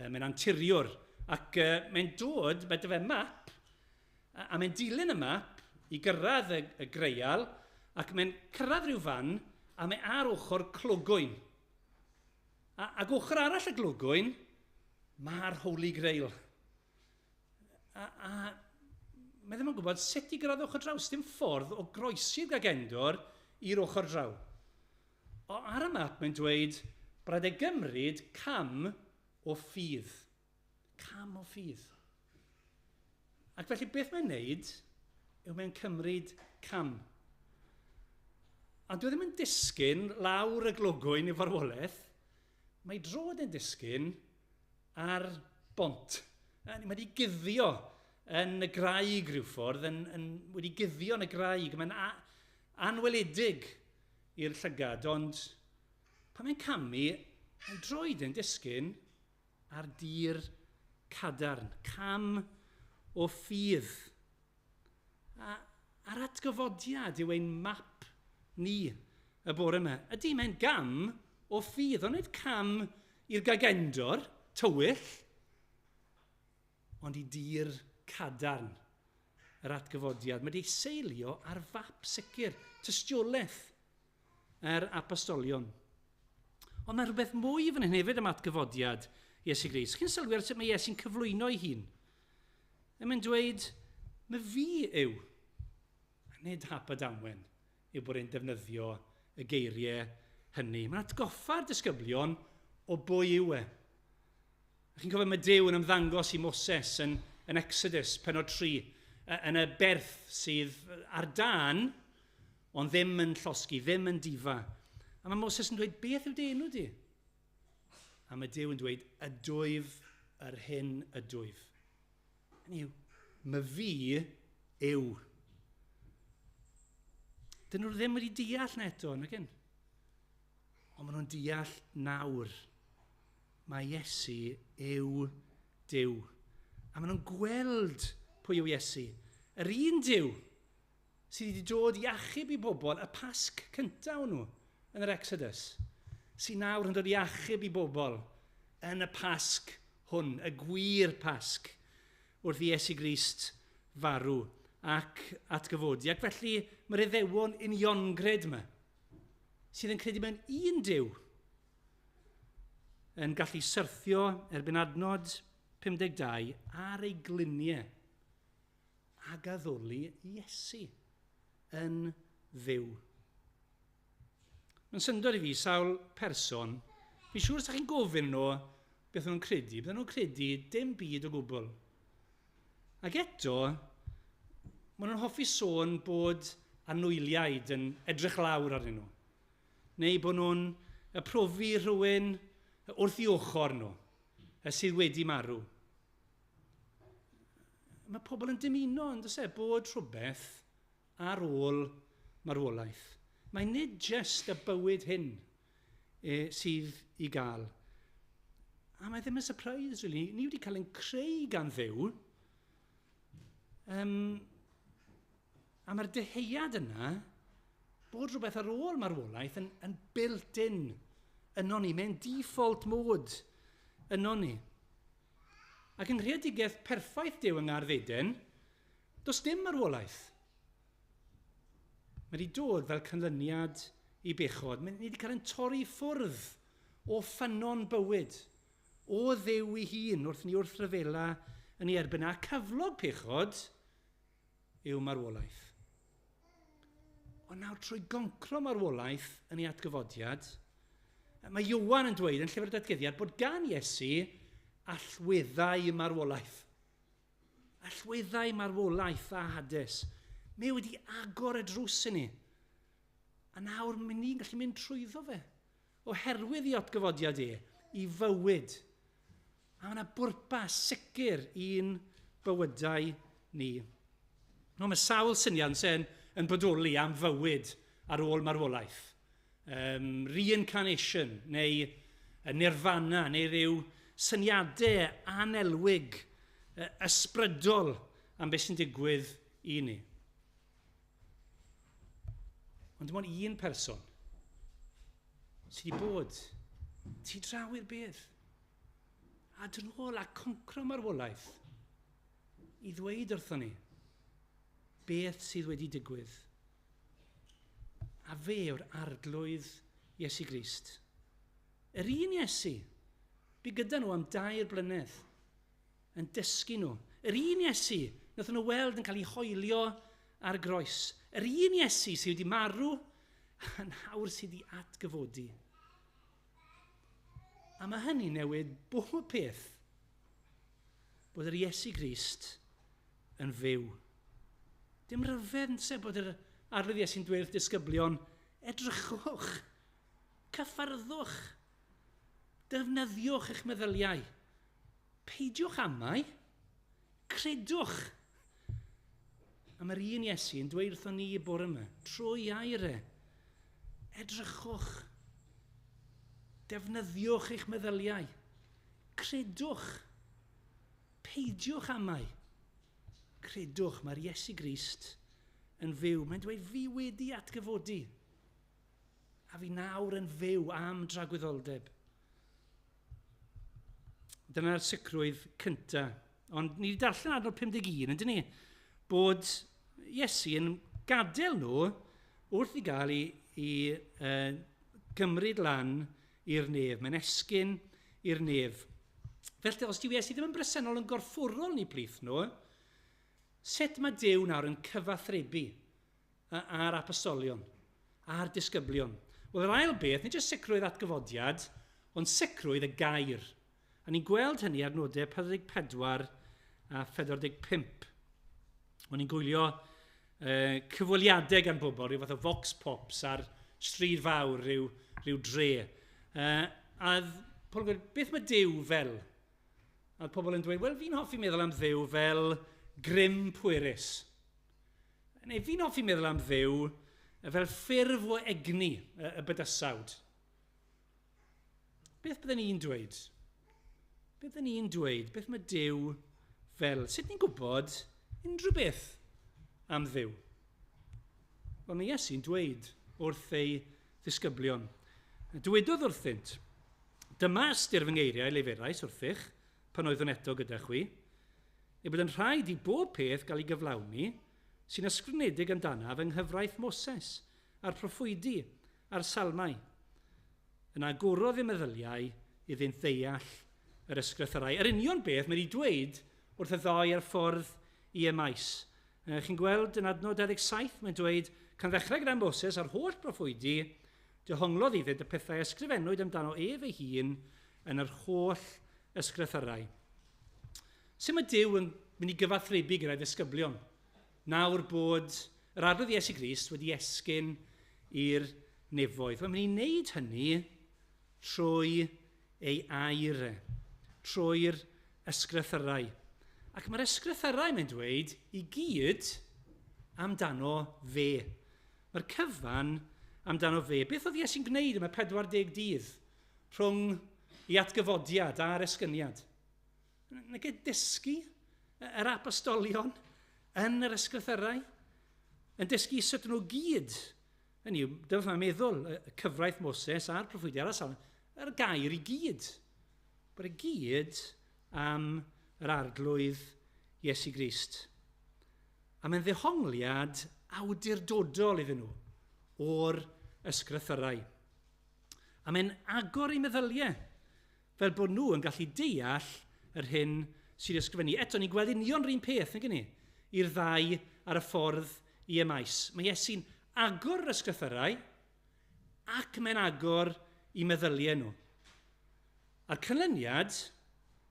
Mae'n anturiwr. Ac mae'n dod, mae 'da fe map, a mae'n dilyn y map i gyrraedd y Greial, ac mae'n cyrraedd rhyw fan, a mae ar ochr clogwyn. Ac ochr arall y glogwyn, mae'r Holy Grail. A mae ddim yn gwybod sut i gyrraedd ochr draw. Dim ffordd o groesi'r gagendor i'r ochr draw. O, ar y map mae'n dweud, brad e gymryd cam o ffydd. Cam o ffydd. Ac felly beth mae'n neud yw mae'n cymryd cam. A dwi ddim yn disgyn lawr y glogwyn i farwolaeth, mae droed yn disgyn ar bont. Mae wedi guddio yn y graig rhyw ffordd, wedi guddio yn y graig. Mae'n anweledig i'r llygad, ond pan mae'n camu, mae droed yn disgyn ar dir cadarn, cam o ffydd. A'r atgyfodiad yw ein map ni y bore yma. Ydy, mae'n gam o ffydd, ond nid cam i'r gagendor, tywyll, ond i dir cadarn yr atgyfodiad. Mae wedi seilio ar fap sicr, tystiolaeth yr apostolion. Ond mae rhywbeth mwy fan hyn hefyd am atgyfodiad Iesu Grist. Chi'n sylwi ar sut mae Iesu'n cyflwyno ei hun. Mae'n dweud, mae fi yw. A nid hap a damwen yw bod e'n defnyddio y geiriau hynny. Mae'n atgoffa'r disgyblion o bwy yw e. A chi'n cofio mae Duw yn ymddangos i Moses yn Exodus, penod 3, yn y berth sydd ar dân, ond ddim yn llosgi, ddim yn difa. A mae Moses yn dweud, beth yw dy enw di? A mae Duw yn dweud, ydwyf yr hyn ydwyf. Hynny yw, mae fi yw. Dyn nhw ddim wedi deall na eto, nag yn? Ond maen nhw'n deall nawr. Mae Iesu yw Duw. A maen nhw'n gweld pwy yw Iesu. Yr un Duw sydd wedi dod i achub i bobl y Pasg cyntaf o'n nhw yn yr Exodus, sydd nawr yn dod i achub i bobl yn y Pasg hwn, y gwir Pasg, wrth i Iesu Grist farw ac atgyfodi. Ac felly mae'r Iddewon uniongred yma, sydd yn credu mewn un Duw, yn gallu syrthio erbyn adnod 52 ar ei gliniau ac addoli Iesu yn fyw. Mae'n syndod i fi sawl person, fi'n siŵr os ydych chi'n gofyn nhw beth nhw'n credu, bydden nhw'n credu dim byd o gwbl. Ac eto, maen nhw'n hoffi sôn bod anwyliaid yn edrych lawr arnyn nhw, neu bod nhw'n profi rhywun wrth i ochr nhw, sydd wedi marw. Mae pobl yn dymuno, yn does e, bod rhywbeth ar ôl marwolaeth. Mae nid jyst y bywyd hyn sydd i gael. A mae ddim yn surprise, really. Ni wedi cael ein creu gan Dduw. A mae'r dyheuad yna, bod rhywbeth ar ôl marwolaeth yn built-in yno ni. Mae'n default mode yno ni. Ac yng nghreadigaeth perffaith Duw yng Ngardd Eden, does dim marwolaeth. Mae wedi dod fel canlyniad i bechod. Mae wedi cael ein torri ffwrdd o ffynnon bywyd, o Dduw ei hun wrth ni wrthryfela yn ei erbyn. A cyflog pechod yw marwolaeth. Ond nawr trwy goncro marwolaeth yn ei atgyfodiad, mae Ioan yn dweud yn Llyfr y Datguddiad bod gan Iesu allweddau marwolaeth. Allweddau marwolaeth a Hades. Mae wedi agor y drws i ni. A nawr mae ni'n gallu mynd trwyddo fe. Oherwydd ei atgyfodiad e, i fywyd. A mae yna bwrpas sicr i'n bywydau ni. No, mae sawl syniad sy'n yn bodoli am fywyd ar ôl marwolaeth. Reincarnation, neu nirvana, neu ryw syniadau anelwig, ysbrydol am beth sy'n digwydd i ni. Ond dim ond un person sydd wedi bod tu draw i'r bedd a dod nôl a concro marwolaeth i ddweud wrthon ni beth sydd wedi digwydd. A fe yw'r Arglwydd Iesu Grist. Yr un Iesu bu gyda nhw am 3 blynedd yn dysgu nhw. Yr un Iesu wnaethon nhw weld yn cael ei hoelio ar groes. Yr un Iesu sydd wedi marw a nawr sydd wedi atgyfodi. A mae hynny newid bob peth bod yr Iesu Grist yn fyw. Dim rhyfedd yn se bod yr Arglwydd Iesu'n dweud wrth disgyblion, edrychwch, cyffyrddwch, defnyddiwch eich meddyliau, peidiwch amau, credwch. A mae'r un Iesu yn dweud wrthon ni y bore yma, trwy air e, edrychwch, defnyddiwch eich meddyliau, credwch, peidiwch amau, credwch, mae'r Iesu Grist yn fyw. Mae'n dweud, fi wedi atgyfodi, a fi nawr yn fyw am dragwyddoldeb. Dyna'r sicrwydd cyntaf. Ond ni wedi darllen adnod 51, yndyn ni, bod Iesu yn gadael nhw wrth i gael i gymryd lan i'r nef. Mae'n esgyn i'r nef. Felly, os dyw Iesu ddim yn bresennol yn gorfforol ni plith nhw, Sut mae Duw nawr yn cyfathrebu â'r apostolion, a'r disgyblion? Wel, yr ail beth, nid jyst sicrwydd atgyfodiad, ond sicrwydd y gair. A ni'n gweld hynny ar nodau 44 a 45. O'n i'n gwylio cyfweliadau gan bobl, rhyw fath o vox pops ar stryd fawr rhyw, rhyw dre. A pobl yn gweud, beth mae Duw fel? A pobl yn dweud, wel, fi'n hoffi meddwl am Dduw fel grym pwerus. Neu fi'n hoffi meddwl am Dduw fel ffurf o egni y, y bydysawd. Beth bydden ni'n dweud? Beth bydden ni'n dweud? Beth mae Duw fel? Sut ni'n gwybod unrhyw beth am Dduw? Wel, mae Iesu'n dweud wrth ei ddisgyblion. Dywedodd wrthynt, Dyma ystyr fy ngeiriau leferais wrthych pan oeddwn eto gyda chwi, ei bod yn rhaid i bob peth gael ei gyflawni sy'n ysgrifenedig amdanaf yng nghyfraith Moses a'r proffwydi a'r salmau. Yna agorodd eu meddyliau iddynt ddeall yr ysgrythyrau. Yr union beth mae wedi dweud wrth y ddau ar ffordd i Emaus. Chi'n gweld yn adnod 27, mae'n dweud, Can ddechrau gyda Moses a'r holl broffwydi, dehonglodd iddynt y pethau ysgrifennwyd amdano ef ei hun yn yr holl ysgrythyrau. Sut mae Duw yn mynd i gyfathrebu gyda'i ddisgyblion? Nawr bod yr Arglwydd Iesu Grist wedi esgyn i'r nefoedd. Mae'n mynd i wneud hynny trwy ei air e, trwy'r ysgrythyrau. Ac mae'r ysgrythyrau, mae'n dweud, i gyd amdano fe. Mae'r cyfan amdano fe. Beth oedd Iesu'n gwneud am y 40 dydd rhwng ei atgyfodiad a'r esgyniad? Nage dysgu yr apostolion yn yr ysgrythyrau? Yn dysgu sut nhw gyd. Hynny yw, dyma mae'n meddwl, y cyfraith Moses a'r proffwydi a'r salm, yr gair i gyd. Bod y gyd am yr arglwydd Iesu Grist. A mae'n ddehongliad awdurdodol iddyn nhw o'r ysgrythyrau. A mae'n agor eu meddyliau fel bod nhw yn gallu deall yr hyn sy'n ysgrifennu. Eto, ni'n gweld union yr un peth, nag ni, i'r ddau ar y ffordd i Emaus. Mae Iesu'n agor yr ysgrythyrau ac mae'n agor i meddyliau nhw. A'r canlyniad,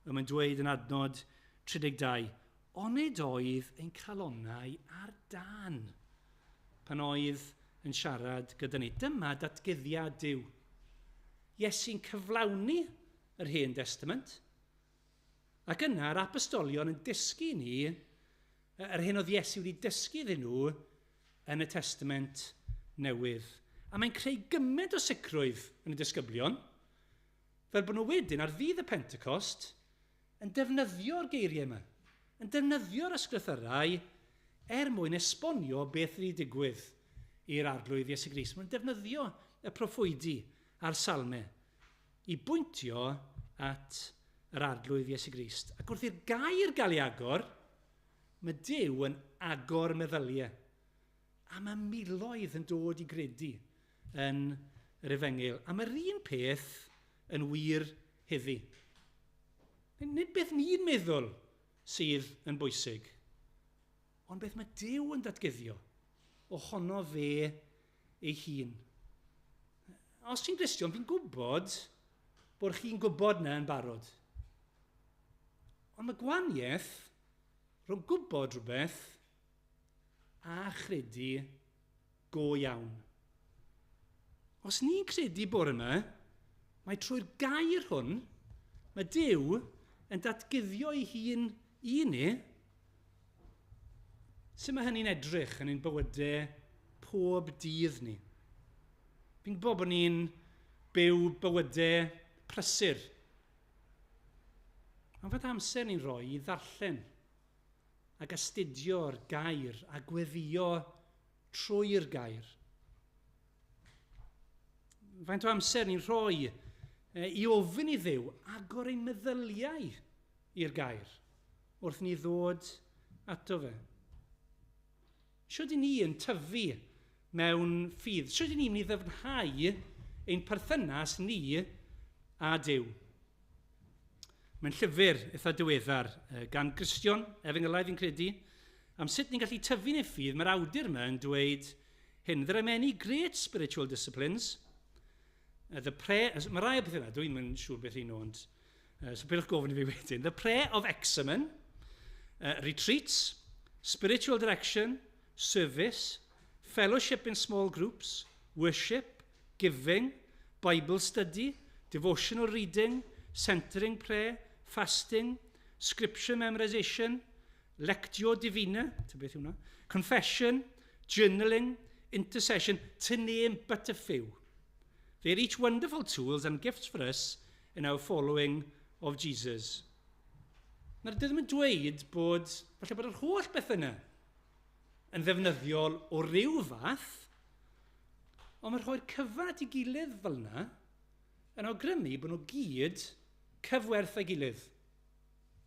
fel mae'n dweud yn adnod 32, onid oedd ein calonnau ar dân pan oedd yn siarad gyda ni. Dyma datguddiad Duw. Iesu'n cyflawni yr Hen Destament, ac yna'r apostolion yn dysgu ni yr hyn oedd Iesu wedi dysgu iddyn nhw yn y Testament Newydd. A mae'n creu gymaint o sicrwydd yn y disgyblion, fel bod nhw wedyn ar ddydd y Pentecost yn defnyddio'r geiriau yma, yn defnyddio'r ysgrythyrau er mwyn esbonio beth wedi digwydd i'r Arglwydd Iesu Grist. Mae'n defnyddio y proffwydi a'r salmau i bwyntio at yr Arglwydd Iesu Grist. Ac wrth i'r gair gael ei agor, mae Duw yn agor meddyliau. A mae miloedd yn dod i gredu yn yr efengyl. A mae'r un peth yn wir heddi. Nid beth ni'n meddwl sydd yn bwysig, ond beth mae Duw yn datguddio ohono fe ei hun. Os ti'n Gristion, fi'n gwybod bod chi'n gwybod na yn barod. Ond mae gwaniaeth rhwng gwybod rhywbeth a chredu go iawn. Os ni'n credu bore yma, mae trwy'r gair hwn, mae Duw yn datguddio ei hun i ni. Sut mae hynny'n edrych yn ein bywydau pob dydd ni? Fi'n gwybod bod ni'n byw bywydau prysur. Ond fath amser ni'n rhoi i ddarllen ac astudio'r gair a gweddio trwy'r gair. Faint o amser ni'n rhoi i ofyn i Dduw agor ein meddyliau i'r gair wrth ni ddod ato fe. Sut i ni yn tyfu mewn ffydd? Sut i ni'n mynd i ddyfnhau ein perthynas ni a Duw? Mae'n llyfr eitha diweddar gan Gristion, efengylaidd fi'n credu, Am sut ni'n gallu tyfu'n ei ffydd, mae'r awdur yma yn dweud hyn. "There are many great spiritual disciplines." The prayer, mae rai o bethau yna, dwi'n mynd siŵr beth un ond, so peidiwch gofyn i fi wedyn. "The prayer of examen, retreats, spiritual direction, service, fellowship in small groups, worship, giving, Bible study, devotional reading, centering prayer, fasting, scripture memorization, lectio divina," ta beth yw hwnna, "confession, journaling, intercession, to name but a few. They are each wonderful tools and gifts for us in our following of Jesus." Mae'r ddim yn dweud bod, falle bod yr holl beth yna yn ddefnyddiol o ryw fath, ond mae'r rhoi'r cyfan at ei gilydd fel yna yn awgrymu bod nhw gyd cyfwerth â'i gilydd.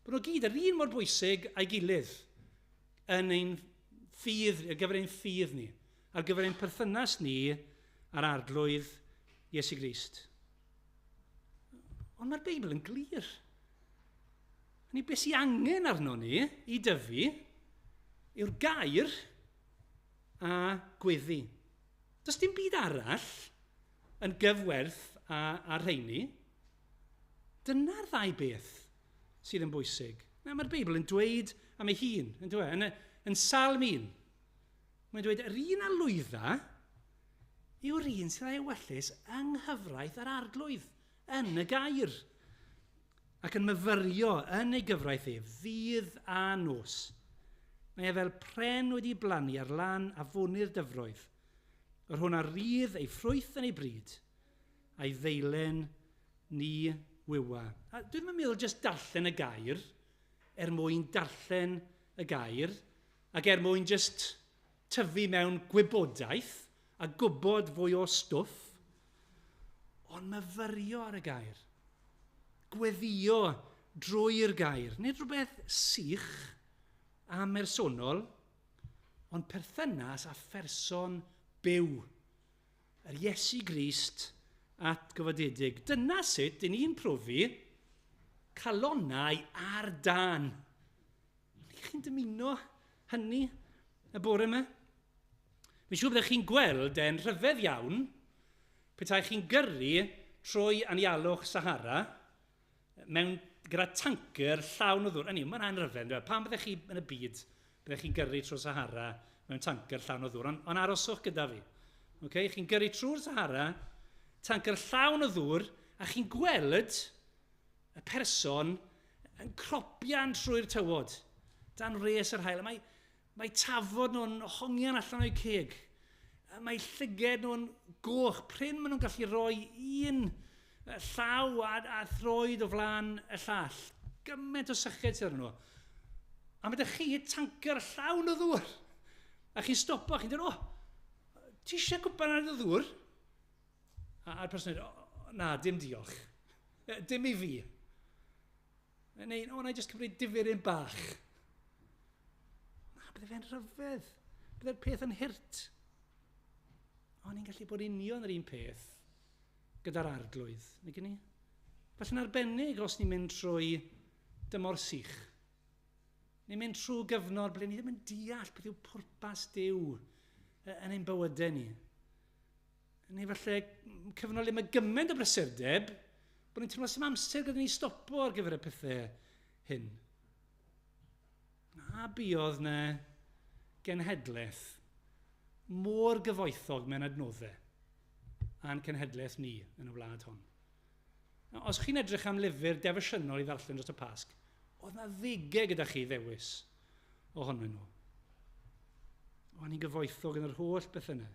Bod nhw gyd yr un mor bwysig â'i gilydd yn ein ffydd, ar gyfer ein ffydd ni, ar gyfer ein perthynas ni a'r Arglwydd Iesu Grist. Ond mae'r Beibl yn glir. Ni beth sy'n angen arno ni i dyfu yw'r gair a gweddi. Does dim byd arall yn gyfwerth a rheini. Dyna'r ddau beth sydd yn bwysig. Na, mae'r Beibl yn dweud am ei hun, yn dweud, yn Salm 1. Mae'n dweud, yr un a lwydda yw'r un sydd â'i ewyllys yng nghyfraith yr Arglwydd, yn y gair, ac yn myfyrio yn ei gyfraith ef, ddydd a nos. Mae e fel pren wedi blannu ar lan afonydd dyfroedd, yr hwn a rydd ei ffrwyth yn ei bryd, a'i ddeilen ni wywa. A dwi ddim yn meddwl jyst darllen y gair, er mwyn darllen y gair, ac er mwyn jyst tyfu mewn gwybodaeth a gwybod fwy o stwff, ond myfyrio ar y gair. Gweddio drwy'r gair. Nid rhywbeth sych a mersonol, ond perthynas a pherson byw. Yr Iesu Grist atgyfodedig. Dyna sut dyn ni'n profi calonnau ar dân. Chi'n dymuno hynny y bore yma? Fi'n siŵr byddech chi'n gweld e'n rhyfedd iawn petai chi'n gyrru trwy anialwch Sahara mewn gyda tanker llawn o ddŵr. Hynny, mae'n rhyfedd. Pam byddech chi yn y byd, byddech chi'n gyrru trwy Sahara mewn tanker llawn o ddŵr? Ond aroswch gyda fi. Okay? Chi'n gyrru trwy'r Sahara, tanker llawn o ddŵr, a chi'n gweld y person yn cropian trwy'r tywod, dan wres yr haul. Mae tafod nhw'n hongian allan o'i ceg. Mae llyged nhw'n goch. Prin maen nhw'n gallu rhoi un llaw a throed o flaen y llall. Gymaint o syched sydd arnyn nhw. A mae 'da chi tanker llawn o ddŵr. A chi'n stopo, chi'n dweud, "O, ti eisiau cwpan o ddŵr?" A'r person yn dweud, "O, na, dim diolch. Dim i fi. Neu, o, na i jyst cymryd diferyn bach." Na, bydde fe'n rhyfedd. Bydde'r peth yn hurt. Ond ni'n gallu bod union yr un peth gyda'r Arglwydd, nag ni? Falle'n arbennig os ni'n mynd trwy dymor sych. Ni'n mynd trwy gyfnod ble ni ddim yn deall beth yw pwrpas Duw yn ein bywydau ni. Neu falle cyfnod le mae gymaint o brysurdeb bod ni'n teimlo sy'n amser gyda ni stopo ar gyfer y pethau hyn. A buodd na genhedlaeth mor gyfoethog mewn adnoddau a'n cenhedlaeth ni yn y wlad hon. Os chi'n edrych am lyfr defosiynol i ddarllen dros y Pasg, oedd na ddegau gyda chi ddewis ohonyn nhw. O, ni'n gyfoethog yn yr holl beth yna.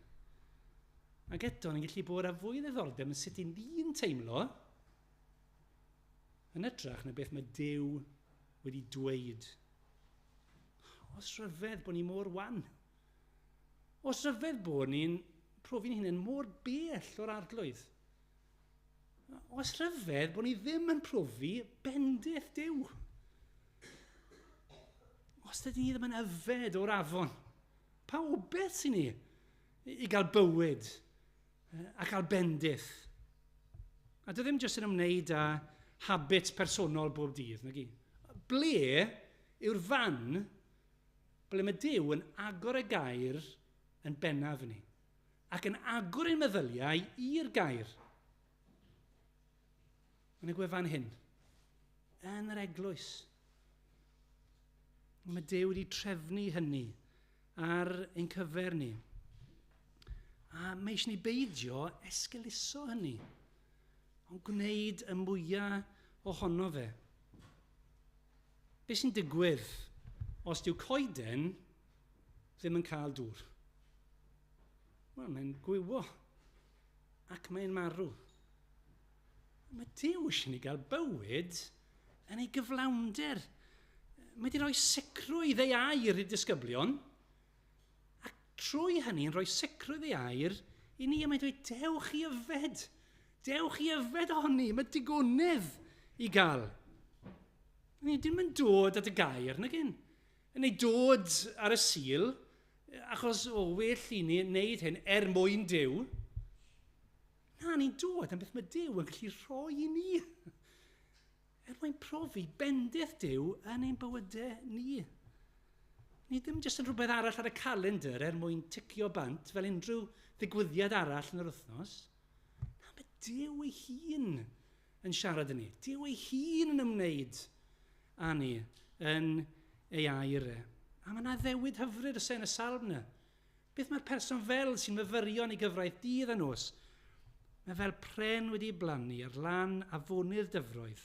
Ac eto, ni'n gallu bod â fwy o ddiddordeb yn sut i ni'n teimlo yn hytrach na beth mae Duw wedi dweud. Os rhyfedd bod ni mor wan. Os rhyfedd bod ni'n profi'n hunain mor bell o'r Arglwydd. Os rhyfedd bod ni ddim yn profi bendith Duw. Os dydyn ni ddim yn yfed o'r afon, pa obaith sy'n ni i gael bywyd a cael bendith? A dwi ddim jyst yn ymwneud â habit personol bob dydd, nag i. Ble yw'r fan Ble mae Duw yn agor y gair yn bennaf ni. Ac yn agor ein meddyliau i'r gair. Yn y gwefan hyn. Yn yr eglwys. Mae Duw wedi trefnu hynny ar ein cyfer ni. A mae eisiau ni beidio esgeuluso hynny, ond gwneud y mwyaf ohono fe. Be sy'n digwydd os dyw coeden ddim yn cael dŵr? Wel, mae'n gwywo ac mae'n marw. Mae Duw eisiau ni gael bywyd yn ei gyflawnder. Mae wedi rhoi sicrwydd ei air i'r disgyblion, ac trwy hynny yn rhoi sicrwydd ei air i ni, a mae'n dweud, dewch i yfed, dewch i yfed ohoni, mae digonedd i gael. Ni ddim yn dod at y gair, nag yn. Yn ei dod ar y Sul, achos o, well i ni wneud hyn er mwyn Duw. Na, ni'n dod am beth mae Duw yn gallu rhoi i ni. Er mwyn profi bendith Duw yn ein bywydau ni. Ni ddim jyst yn rhywbeth arall ar y calendr er mwyn ticio bant fel unrhyw ddigwyddiad arall yn yr wythnos. Na, mae Duw ei hun yn siarad â ni. Duw ei hun yn ymwneud â ni yn ei air e. A mae yna addewid hyfryd oes e yn y salm yna. Beth mae'r person fel sy'n myfyrio yn ei gyfraith dydd a nos? Mae fel pren wedi ei blannu ar lan afonydd dyfroedd,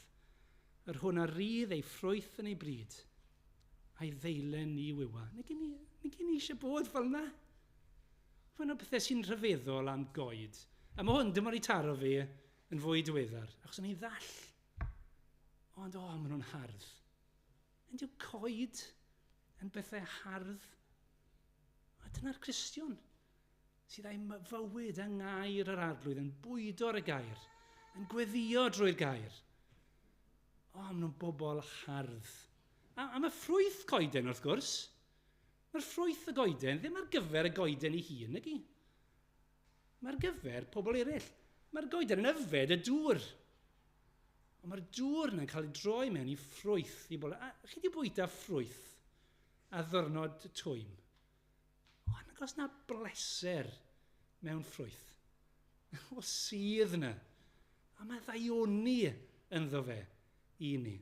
yr hwn a rydd ei ffrwyth yn ei bryd, a'i ddeilen ni wywa. Nag ni, nag ni eisiau bod fel yna. Mae'n o bethau sy'n rhyfeddol am goed. A mae hwn dim ond i taro fi yn fwy diweddar, achos o'n i'n ddall. Ond o, maen nhw'n hardd. Yn dyw coed yn bethau hardd? A dyna'r Cristion sydd â'i fywyd yng ngair yr Arglwydd, yn bwydo ar y gair, yn gweddio drwy'r gair. O, maen nhw'n bobl hardd. A mae ffrwyth coeden, wrth gwrs. Mae'r ffrwyth y goeden ddim ar gyfer y goeden ei hun, nag i. Mae ar gyfer pobl eraill. Mae'r goeden yn yfed y dŵr. Ond mae'r dŵr yna'n cael ei droi mewn i ffrwyth i bobl. A chi wedi bwyta ffrwyth a ddwrnod twym? O, nag oes na bleser mewn ffrwyth. O, sydd yna. A mae ddaioni ynddo fe i ni.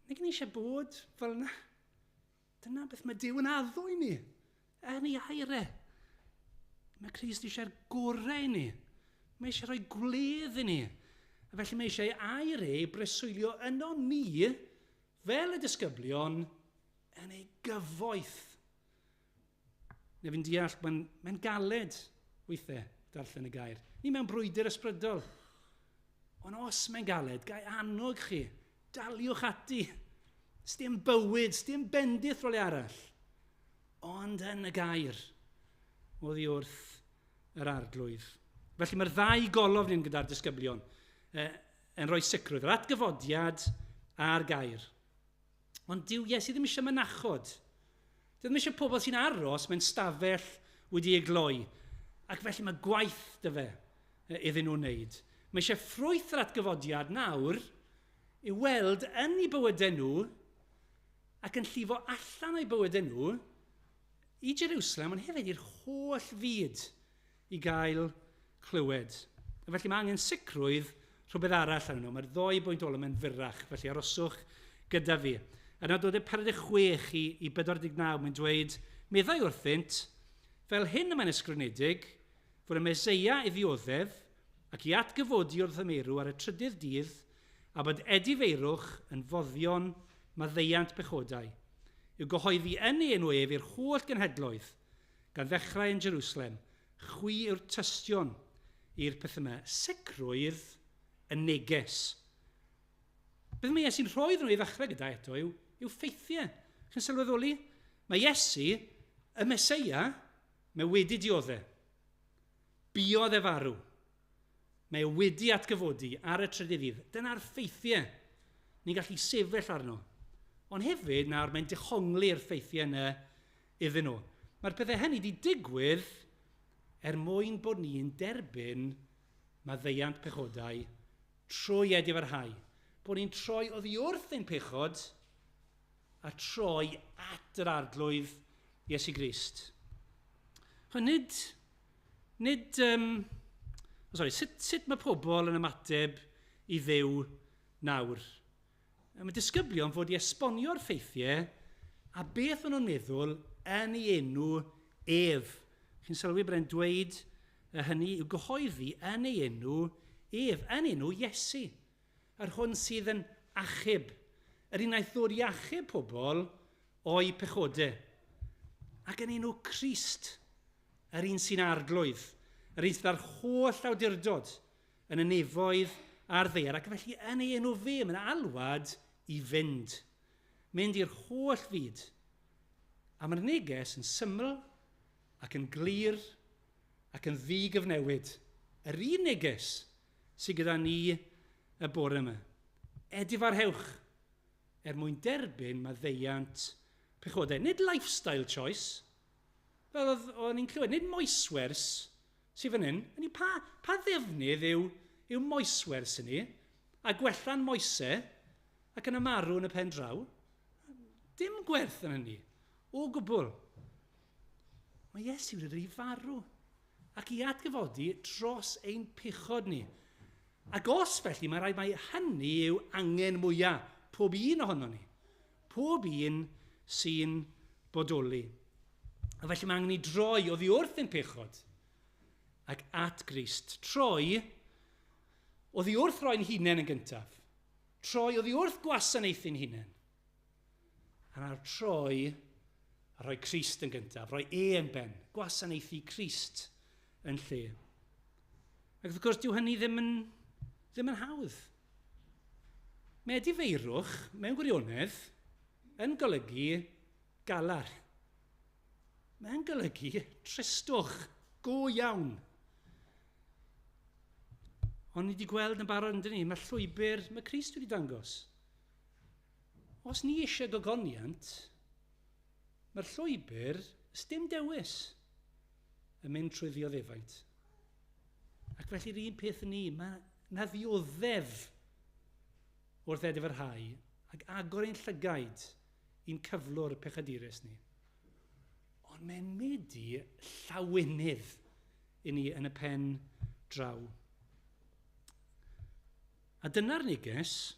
Nag ni eisiau bod fel yna. Dyna beth mae Duw yn addo i ni. Yn ei air e. Mae Crist eisiau'r gorau i ni. Mae eisiau rhoi gwledd i ni. A felly mae eisiau air e breswylio yno ni, fel y disgyblion, yn ei gyfoeth. Neu fi'n deall, mae'n mae galed weithiau darllen y gair. Ni mewn brwydr ysbrydol. Ond os mae'n galed, gai annog chi, daliwch ati. Sdim bywyd, sdim bendith rhywle arall. Ond yn y gair, oddi wrth yr Arglwydd. Felly mae'r ddau golofn hyn gyda'r disgyblion yn rhoi sicrwydd, yr atgyfodiad a'r gair. Ond dyw Iesu ddim eisiau mynachod. Dyw ddim eisiau pobl sy'n aros mewn stafell wedi ei gloi. Ac felly mae gwaith dy fe iddyn nhw wneud. Mae eisiau ffrwyth yr atgyfodiad nawr i weld yn eu bywydau nhw ac yn llifo allan o'i bywydau nhw i Jerusalem, ond hefyd i'r holl fyd i gael clywed. A felly mae angen sicrwydd rhywbeth arall arnyn nhw. Mae'r ddoi bwynt ola mewn fyrrach, felly aroswch gyda fi. Yn adnodau 46 i 49, mae'n dweud, meddai wrthynt, fel hyn y mae'n ysgrifenedig, fod y Meseia i ddioddef ac i atgyfodi wrth y meirw ar y trydydd dydd, a bod edifeirwch yn foddion maddeuant pechodau, i'w gyhoeddi yn ei enw ef i'r holl genhedloedd, gan ddechrau yn Jerusalem, chwi yw'r tystion i'r peth yma. Sicrwydd y neges. Beth mae Iesu'n rhoi iddyn nhw i ddechrau gyda eto yw, yw ffeithiau. Chi'n sylweddoli? Mae Iesu, y Meseia, mae wedi dioddef. Buodd e farw. Mae e wedi atgyfodi ar y trydydd ddydd. Dyna'r ffeithiau ni'n gallu sefyll arno. Ond hefyd, nawr, mae'n dehongli'r ffeithiau yna iddyn nhw. Mae'r pethau hynny wedi digwydd er mwyn bod ni'n derbyn maddeuant pechodau trwy edifarhau. Bod ni'n troi oddi wrth ein pechod a troi at yr Arglwydd Iesu Grist. Chwa, nid, nid, um, sorry, sut, sut mae pobl yn ymateb i Dduw nawr? Mae disgyblion fod i esbonio'r ffeithiau a beth maen nhw'n meddwl yn ei enw ef. Chi'n sylwi bod e'n dweud hynny i'w gyhoeddi yn ei enw ef, yn enw Iesu, yr hwn sydd yn achub, yr un wnaeth ddod i achub pobl o'i pechodau. Ac yn enw Crist, yr un sy'n arglwydd, yr un sydd â'r holl awdurdod yn y nefoedd a'r ddaear, ac felly yn ei enw fe, mae'n alwad i fynd. Mynd i'r holl fyd. A mae'r neges yn syml ac yn glir ac yn ddigyfnewid. Yr un neges sydd gyda ni y bore yma. Edifarhewch er mwyn derbyn maddeuant pechodau. Nid lifestyle choice, fel oedd o'n i'n clywed, nid moeswers sydd fan hyn. Hynny, pa, pa ddefnydd yw, yw moeswers i ni, a gwella'n moesau ac yn ymarw yn y pen draw? Dim gwerth yn hynny, o gwbl. Mae Iesu wedi dod i farw ac i atgyfodi dros ein pechod ni. Ac os felly, mae rhaid mai hynny yw angen mwyaf pob un ohono ni. Pob un sy'n bodoli. A felly mae angen i droi oddi wrth ein pechod ac at Grist. Troi oddi wrth roi'n hunain yn gyntaf. Troi oddi wrth gwasanaethu'n hunain. A nawr troi a rhoi Crist yn gyntaf, rhoi e yn ben, gwasanaethu Crist yn lle. Ac wrth gwrs, dyw hynny ddim yn, ddim yn hawdd. Mae edifeirwch, mewn gwirionedd, yn golygu galar. Mae'n golygu tristwch go iawn. Ond ni wedi gweld yn barod yn dyn ni, mae llwybr, mae Crist wedi dangos. Os ni eisiau gogoniant, mae'r llwybr, dim dewis, yn mynd trwy ddioddefaint. Ac felly'r un peth ni, mae na ddioddef wrth edifarhau ac agor ein llygaid i'n cyflwr pechadurus ni. Ond mae'n medi llawenydd i ni yn y pen draw. A dyna'r neges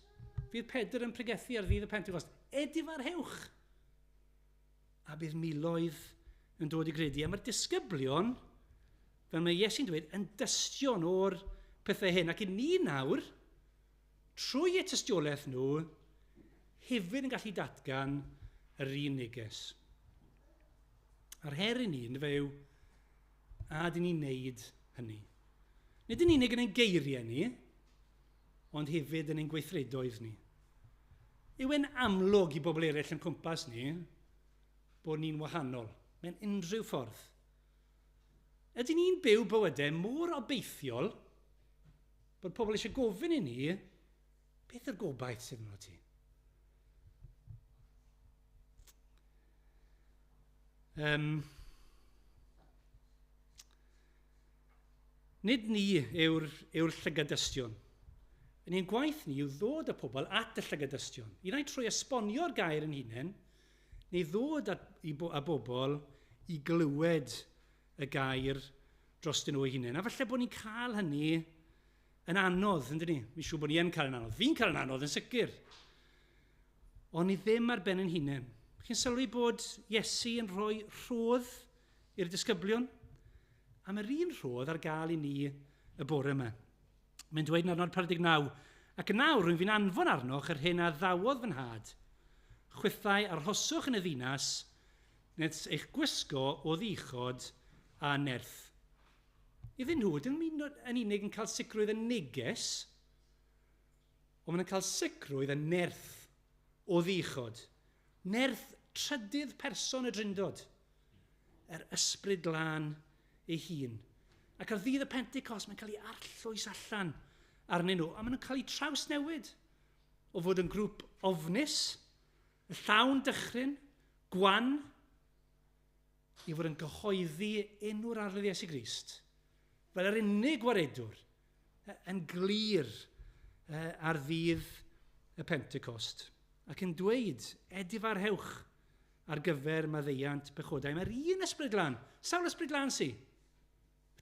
fydd Pedr yn pregethu ar ddydd y Pentecost. Edifarhewch! A bydd miloedd yn dod i gredu. A mae'r disgyblion, fel mae Iesu'n dweud, yn dystion o'r pethau hyn. Ac i ni nawr, trwy eu tystiolaeth nhw, hefyd yn gallu datgan yr un neges. A'r her i ni, yndyfe, yw, a dyn ni'n neud hynny? Nid yn unig yn ein geiriau ni, ond hefyd yn ein gweithredoedd ni. Yw e'n amlwg i bobl eraill yn cwmpas ni bod ni'n wahanol mewn unrhyw ffordd? Ydyn ni'n byw bywydau mor obeithiol bod pobl eisiau gofyn i ni, beth yw'r gobaith sydd yno ti? Um, nid ni yw'r, yw llygadystion. Yn ein gwaith ni yw ddod â pobl at y llygadystion. Un ai trwy esbonio'r gair yn hunain, neu ddod â, i, â bobl i glywed y gair drostyn nhw eu hunain. A falle bod ni'n cael hynny yn anodd, yn dyn ni? Fi'n siŵr bod ni yn cael yn anodd. Fi'n cael yn anodd yn sicr. Ond ni ddim ar ben yn hunain. Chi'n sylwi bod Iesu yn rhoi rhodd i'r disgyblion? A mae'r un rhodd ar gael i ni y bore yma. Mae'n dweud yn adnod 49, ac yn nawr rwy'n fi'n anfon arnoch yr hyn a ddawodd fy nhad. Chwithau arhoswch yn y ddinas, nes eich gwisgo o ddichod a nerth. Iddyn nhw, dyn nhw'n yn unig yn cael sicrwydd y neges, ond maen nhw'n cael sicrwydd y nerth o ddichod. Nerth trydydd person y Drindod, yr ysbryd glân ei hun. Ac ar ddydd y Pentecost, mae'n cael ei arllwys allan arnyn nhw, a maen nhw'n cael eu trawsnewid o fod yn grŵp ofnus, llawn dychryn, gwan, i fod yn gyhoeddi enw'r Arglwydd Iesu Grist fel yr unig waredwr yn glir ar ddydd y Pentecost. Ac yn dweud, edifarhewch ar gyfer maddeuant pechodau. Mae'r un Ysbryd Glân. Sawl Ysbryd Glân sy?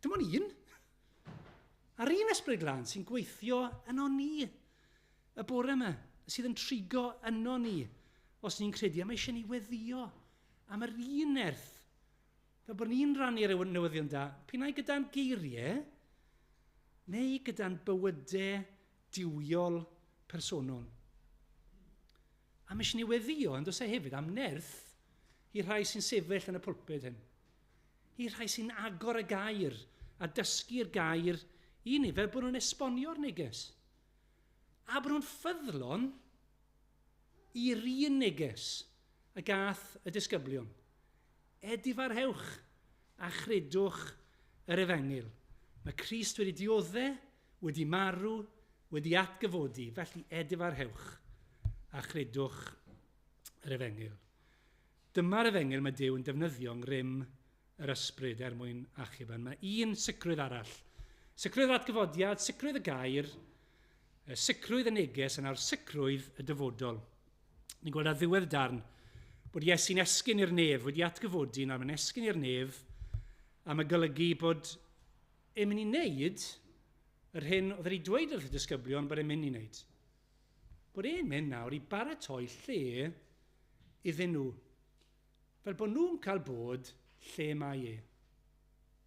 Dim ond un. A'r un Ysbryd Glân sy'n gweithio yno ni y bore yma, sydd yn trigo yno ni, os ni'n credu, a mae eisiau ni weddio am yr un nerth, fel bod ni'n rhannu'r newyddion da, p'un ai gyda'n geiriau, neu gyda'n bywydau duwiol personol. A mae eisiau ni weddio, yn does e hefyd, am nerth i'r rhai sy'n sefyll yn y pulpud hyn. I'r rhai sy'n agor y gair a dysgu'r gair i ni, fel bod nhw'n esbonio'r neges. A bod nhw'n ffyddlon i'r un neges y gath y disgyblion. Edifarhewch a chredwch yr efengyl. Mae Crist wedi diodde, wedi marw, wedi atgyfodi, felly edifarhewch a chredwch yr efengyl. Dyma'r efengyl mae Duw yn defnyddio yng ngrym yr ysbryd er mwyn achub. Mae un sicrwydd arall. Sicrwydd yr atgyfodiad, sicrwydd y gair, sicrwydd y neges, a nawr sicrwydd y dyfodol. Ni'n gweld ar ddiwedd darn bod Iesu'n esgyn i'r nef, wedi atgyfodi, nawr mae'n esgyn i'r nef, a mae golygu bod e'n mynd i wneud yr hyn oedd wedi dweud wrth y disgyblion bod e'n mynd i wneud. Bod e'n mynd nawr i baratoi lle iddyn nhw, fel bod nhw'n cael bod lle mae e.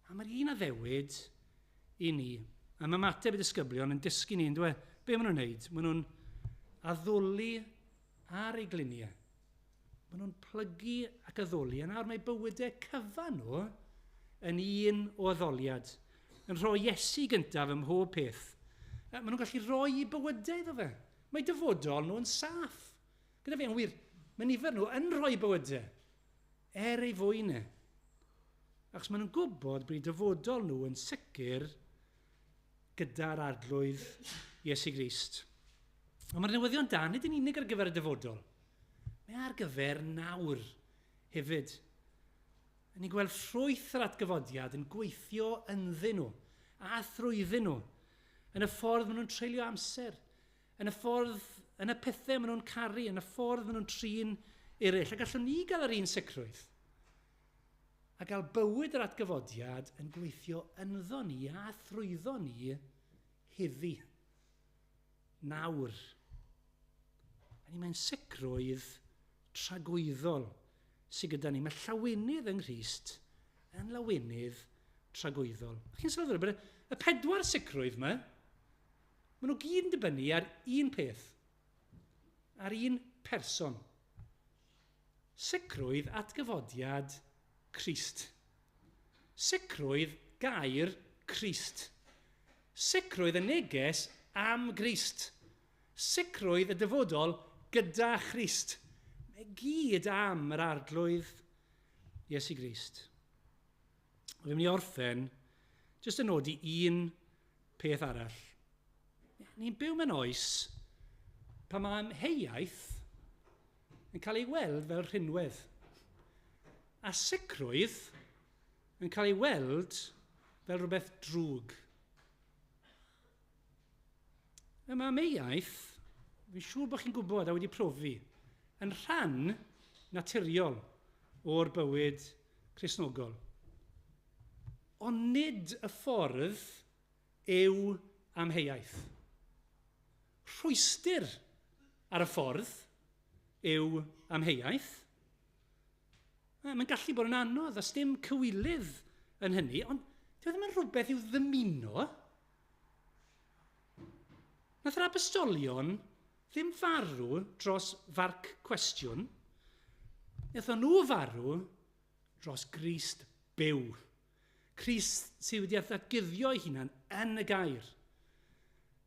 A mae'r un addewid i ni. A mae ymateb y disgyblion yn dysgu ni, yn dweud, be maen nhw'n wneud? Maen nhw'n addoli ar ei gliniau. Maen nhw'n plygu ac addoli, a nawr mae bywydau cyfan nhw yn un o addoliad, yn rhoi Iesu gyntaf ym mhob peth. Maen nhw'n gallu rhoi eu bywydau iddo fe. Mae dyfodol nhw'n saff. Gyda fi, yn wir, mae nifer nhw yn rhoi bywydau er ei fwyn e. Achos maen nhw'n gwybod bod eu dyfodol nhw yn sicr gyda'r Arglwydd Iesu Grist. Ond mae'r newyddion da nid yn unig ar gyfer y dyfodol. Mae ar gyfer nawr hefyd. Ni'n gweld ffrwyth yr atgyfodiad yn gweithio ynddyn nhw a thrwyddyn nhw, yn y ffordd maen nhw'n treulio amser, yn y ffordd, yn y pethau maen nhw'n caru, yn y ffordd maen nhw'n trin eraill. A gallwn ni gael yr un sicrwydd a gael bywyd yr atgyfodiad yn gweithio ynddo ni a thrwyddo ni heddi. Nawr. A ni mae'n sicrwydd tragwyddol sydd gyda ni. Mae llawenydd yng Nghrist yn lawenydd tragwyddol. Chi'n sylweddoli bod y pedwar sicrwydd yma, maen nhw gyd yn dibynnu ar un peth, ar un person. Sicrwydd atgyfodiad Crist. Sicrwydd gair Crist. Sicrwydd y neges am Grist. Sicrwydd y dyfodol gyda Christ. Mae gyd am yr Arglwydd Iesu Grist. Fi'n mynd i orffen jyst yn nodi un peth arall. Ni'n byw mewn oes pan mae amheuaeth yn cael ei weld fel rhinwedd. A sicrwydd yn cael ei weld fel rhywbeth drwg. Mae amheuaeth, fi'n siŵr bod chi'n gwybod a wedi profi, yn rhan naturiol o'r bywyd Cristnogol. Ond nid y ffordd yw amheuaeth. Rhwystr ar y ffordd yw amheuaeth. Mae'n gallu bod yn anodd, a sdim cywilydd yn hynny, ond dyw e ddim yn rhywbeth i'w ddymuno. Nath yr apostolion ddim farw dros farc cwestiwn. Nathon nhw farw dros Grist byw. Crist sydd wedi atguddio ei hunan yn y gair,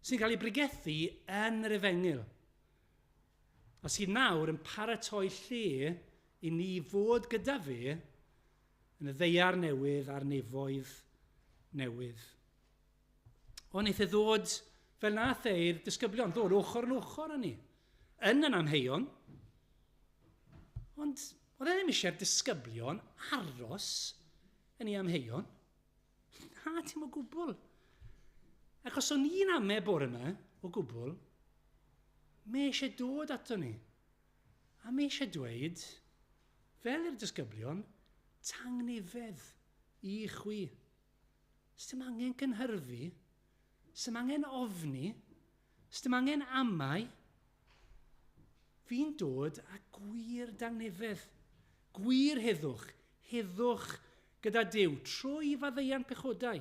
sy'n cael ei bregethu yn yr efengyl, a sydd nawr yn paratoi lle i ni fod gyda fe yn y ddaear newydd a'r nefoedd newydd. Ond wnaeth e ddod fel nath e i'r disgyblion, ddod ochr yn ochr â ni, yn yn amheuon. Ond oedd e ddim eisiau'r disgyblion aros yn ei amheuon. Na, ti'n o gwbl. Ac os o'n i'n ame bore yma, o gwbl, mae eisiau dod ato ni. A mae eisiau dweud, fel i'r disgyblion, tangnefedd i chwi. Sdim angen cynhyrfu, sdim angen ofni, sdim angen amau. Fi'n dod â gwir dangnefedd, gwir heddwch, heddwch gyda Duw, trwy faddeuant pechodau.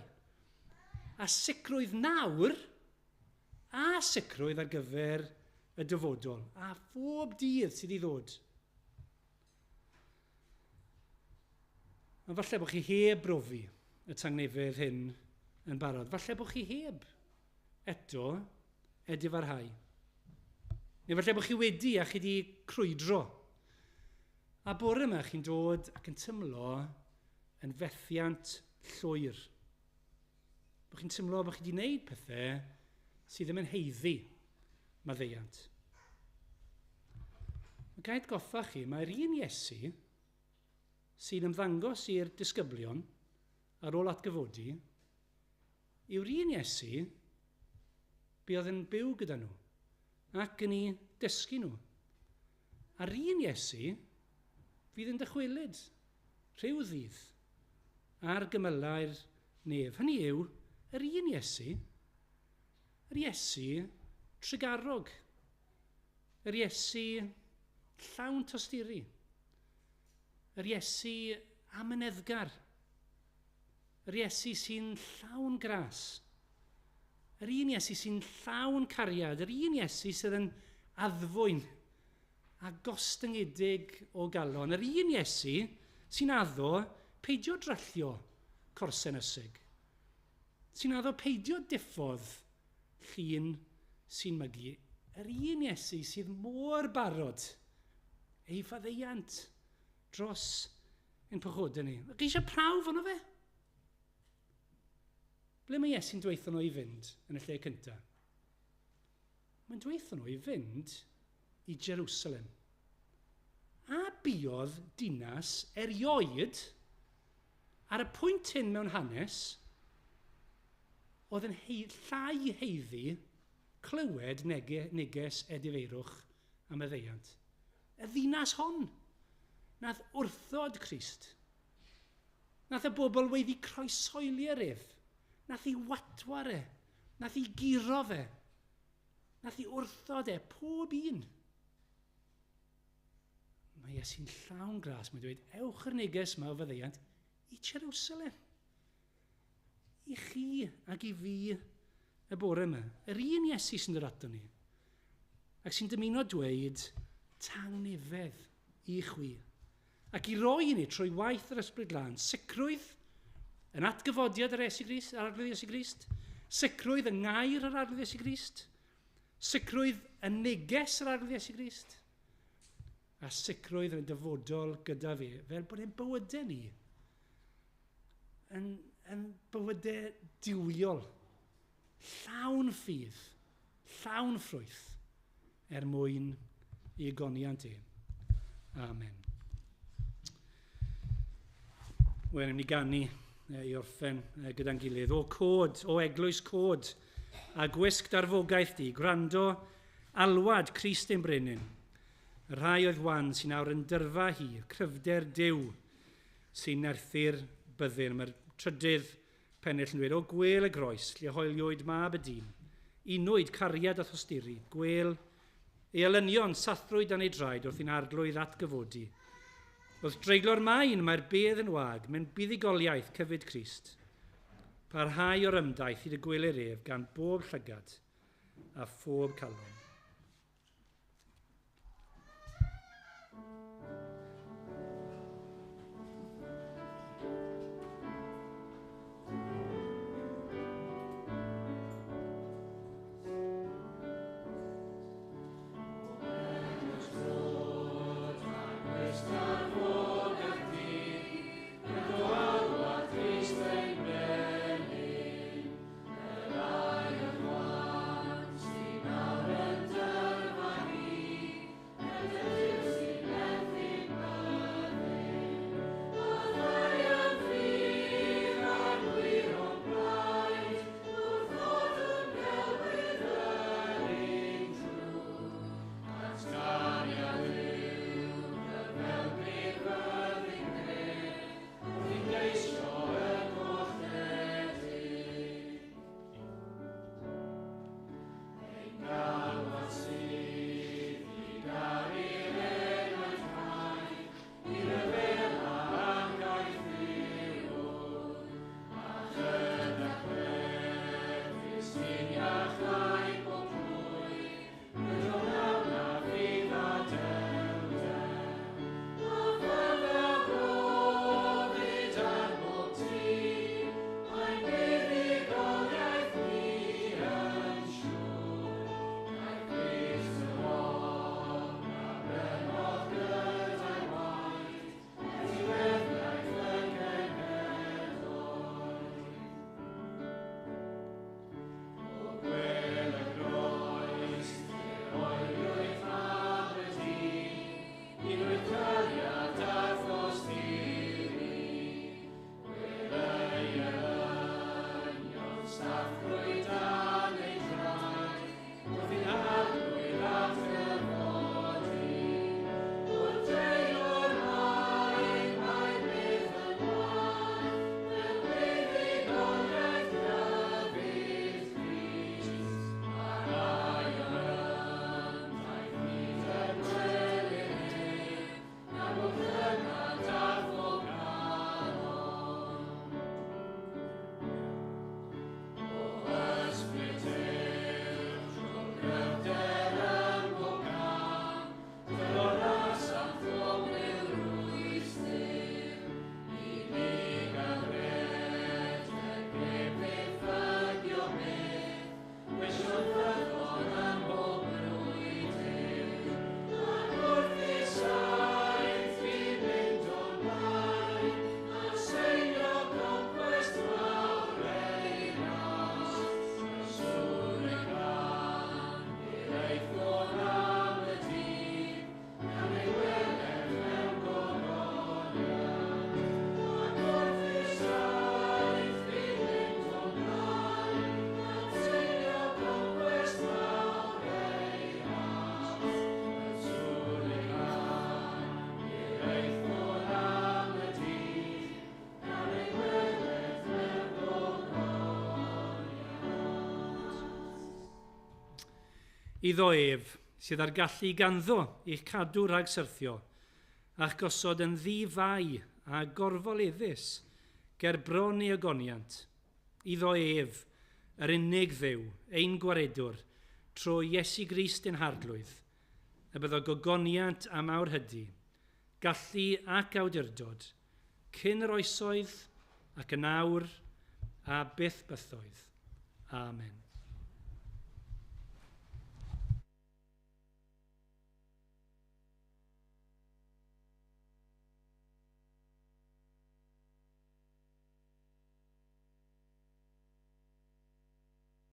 A sicrwydd nawr, a sicrwydd ar gyfer y dyfodol, a phob dydd sydd i ddod. Ond falle bod chi heb brofi y tangnefedd hyn yn barod. Falle bod chi heb eto edifarhau. Neu falle bod chi wedi a chi wedi crwydro. A bore yma chi'n dod ac yn tymlo yn fethiant llwyr. Bod chi'n tymlo bod chi wedi gwneud pethau sydd ddim yn haeddu maddeuant. Mae gael goffa chi, mae'r un Iesu sy'n ymddangos i'r disgyblion ar ôl atgyfodi yw'r un Iesu buodd yn byw gyda nhw ac yn ei dysgu nhw. A'r un Iesu fydd yn dychwelyd rhyw ddydd ar gymylau'r nef. Hynny yw, yr un Iesu, yr Iesu trugarog, yr Iesu llawn tosturi, yr Iesu amyneddgar, yr Iesu sy'n llawn gras, yr un Iesu sy'n llawn cariad, yr un Iesu sydd yn addfwyn a gostyngedig o galon, yr un Iesu sy'n addo peidio dryllio corsen ysig, sy'n addo peidio diffodd llun sy'n mygu, yr un Iesu sydd mor barod ei faddeuant dros ein pechodau ni. Ac eisiau prawf ono fe? Ble mae Iesu'n dweithio nhw i fynd yn y lle cyntaf? Mae'n dweithio nhw i fynd i Jerusalem. A buodd dinas erioed ar y pwynt hyn mewn hanes oedd yn llai haeddu clywed neges edifeirwch a maddeuant. Y ddinas hon nath wrthod Crist. Nath y bobl weiddi croeshoelio ef. Nath i watwar e. Nath i guro fe. Nath i wrthod e pob un. Mae Iesu'n llawn gras. Mae'n dweud, ewch yr neges yma o faddeuant i Jerusalem. I chi ac i fi y bore yma. Yr un Iesu sy'n dod ato ni. Ac sy'n dymuno dweud, tangnefedd i chwi. Ac i roi i ni trwy waith yr Ysbryd Glân sicrwydd yn atgyfodiad yr Iesu Grist, yr Arglwydd Iesu Grist, sicrwydd yng ngair yr Arglwydd Iesu Grist, sicrwydd yn neges yr Arglwydd Iesu Grist, a sicrwydd yn y dyfodol gyda fi, fel bod ein bywydau ni yn bywydau duwiol, llawn ffydd, llawn ffrwyth, er mwyn i ogoniant e. Amen. Wel, ni'n mynd i ganu i orffen gyda'n gilydd. O cod, o eglwys cod, a gwisg darfogaeth di, gwrando alwad Crist ein brenin. Y rhai oedd wan sy'n awr yn dyrfa hi, cryfder Duw sy'n nerthu'r byddin. Mae'r trydydd pennill yn dweud, o gwel y groes, lle hoeliwyd mab y dyn, unwyd cariad a thosturi, gwel ei elynion sathrwyd dan ei draed wrth i'n arglwydd atgyfodi. Wrth dreiglo'r maen mae'r bedd yn wag, mewn buddugoliaeth cyfyd Crist. Parhau o'r ymdaith hyd y gwelir ef gan bob llygad a phob calon. Sy'n awr yn Iddo ef, sydd ar gallu ganddo i'ch cadw rhag syrthio, a'ch gosod yn ddi-fai a gorfoleddus ger bron ei ogoniant. Iddo ef, yr unig Dduw, ein gwaredwr, trwy Iesu Grist ein Harglwydd, y byddo gogoniant a mawrhydi, gallu ac awdurdod, cyn yr oesoedd ac yn awr a byth bythoedd. Amen.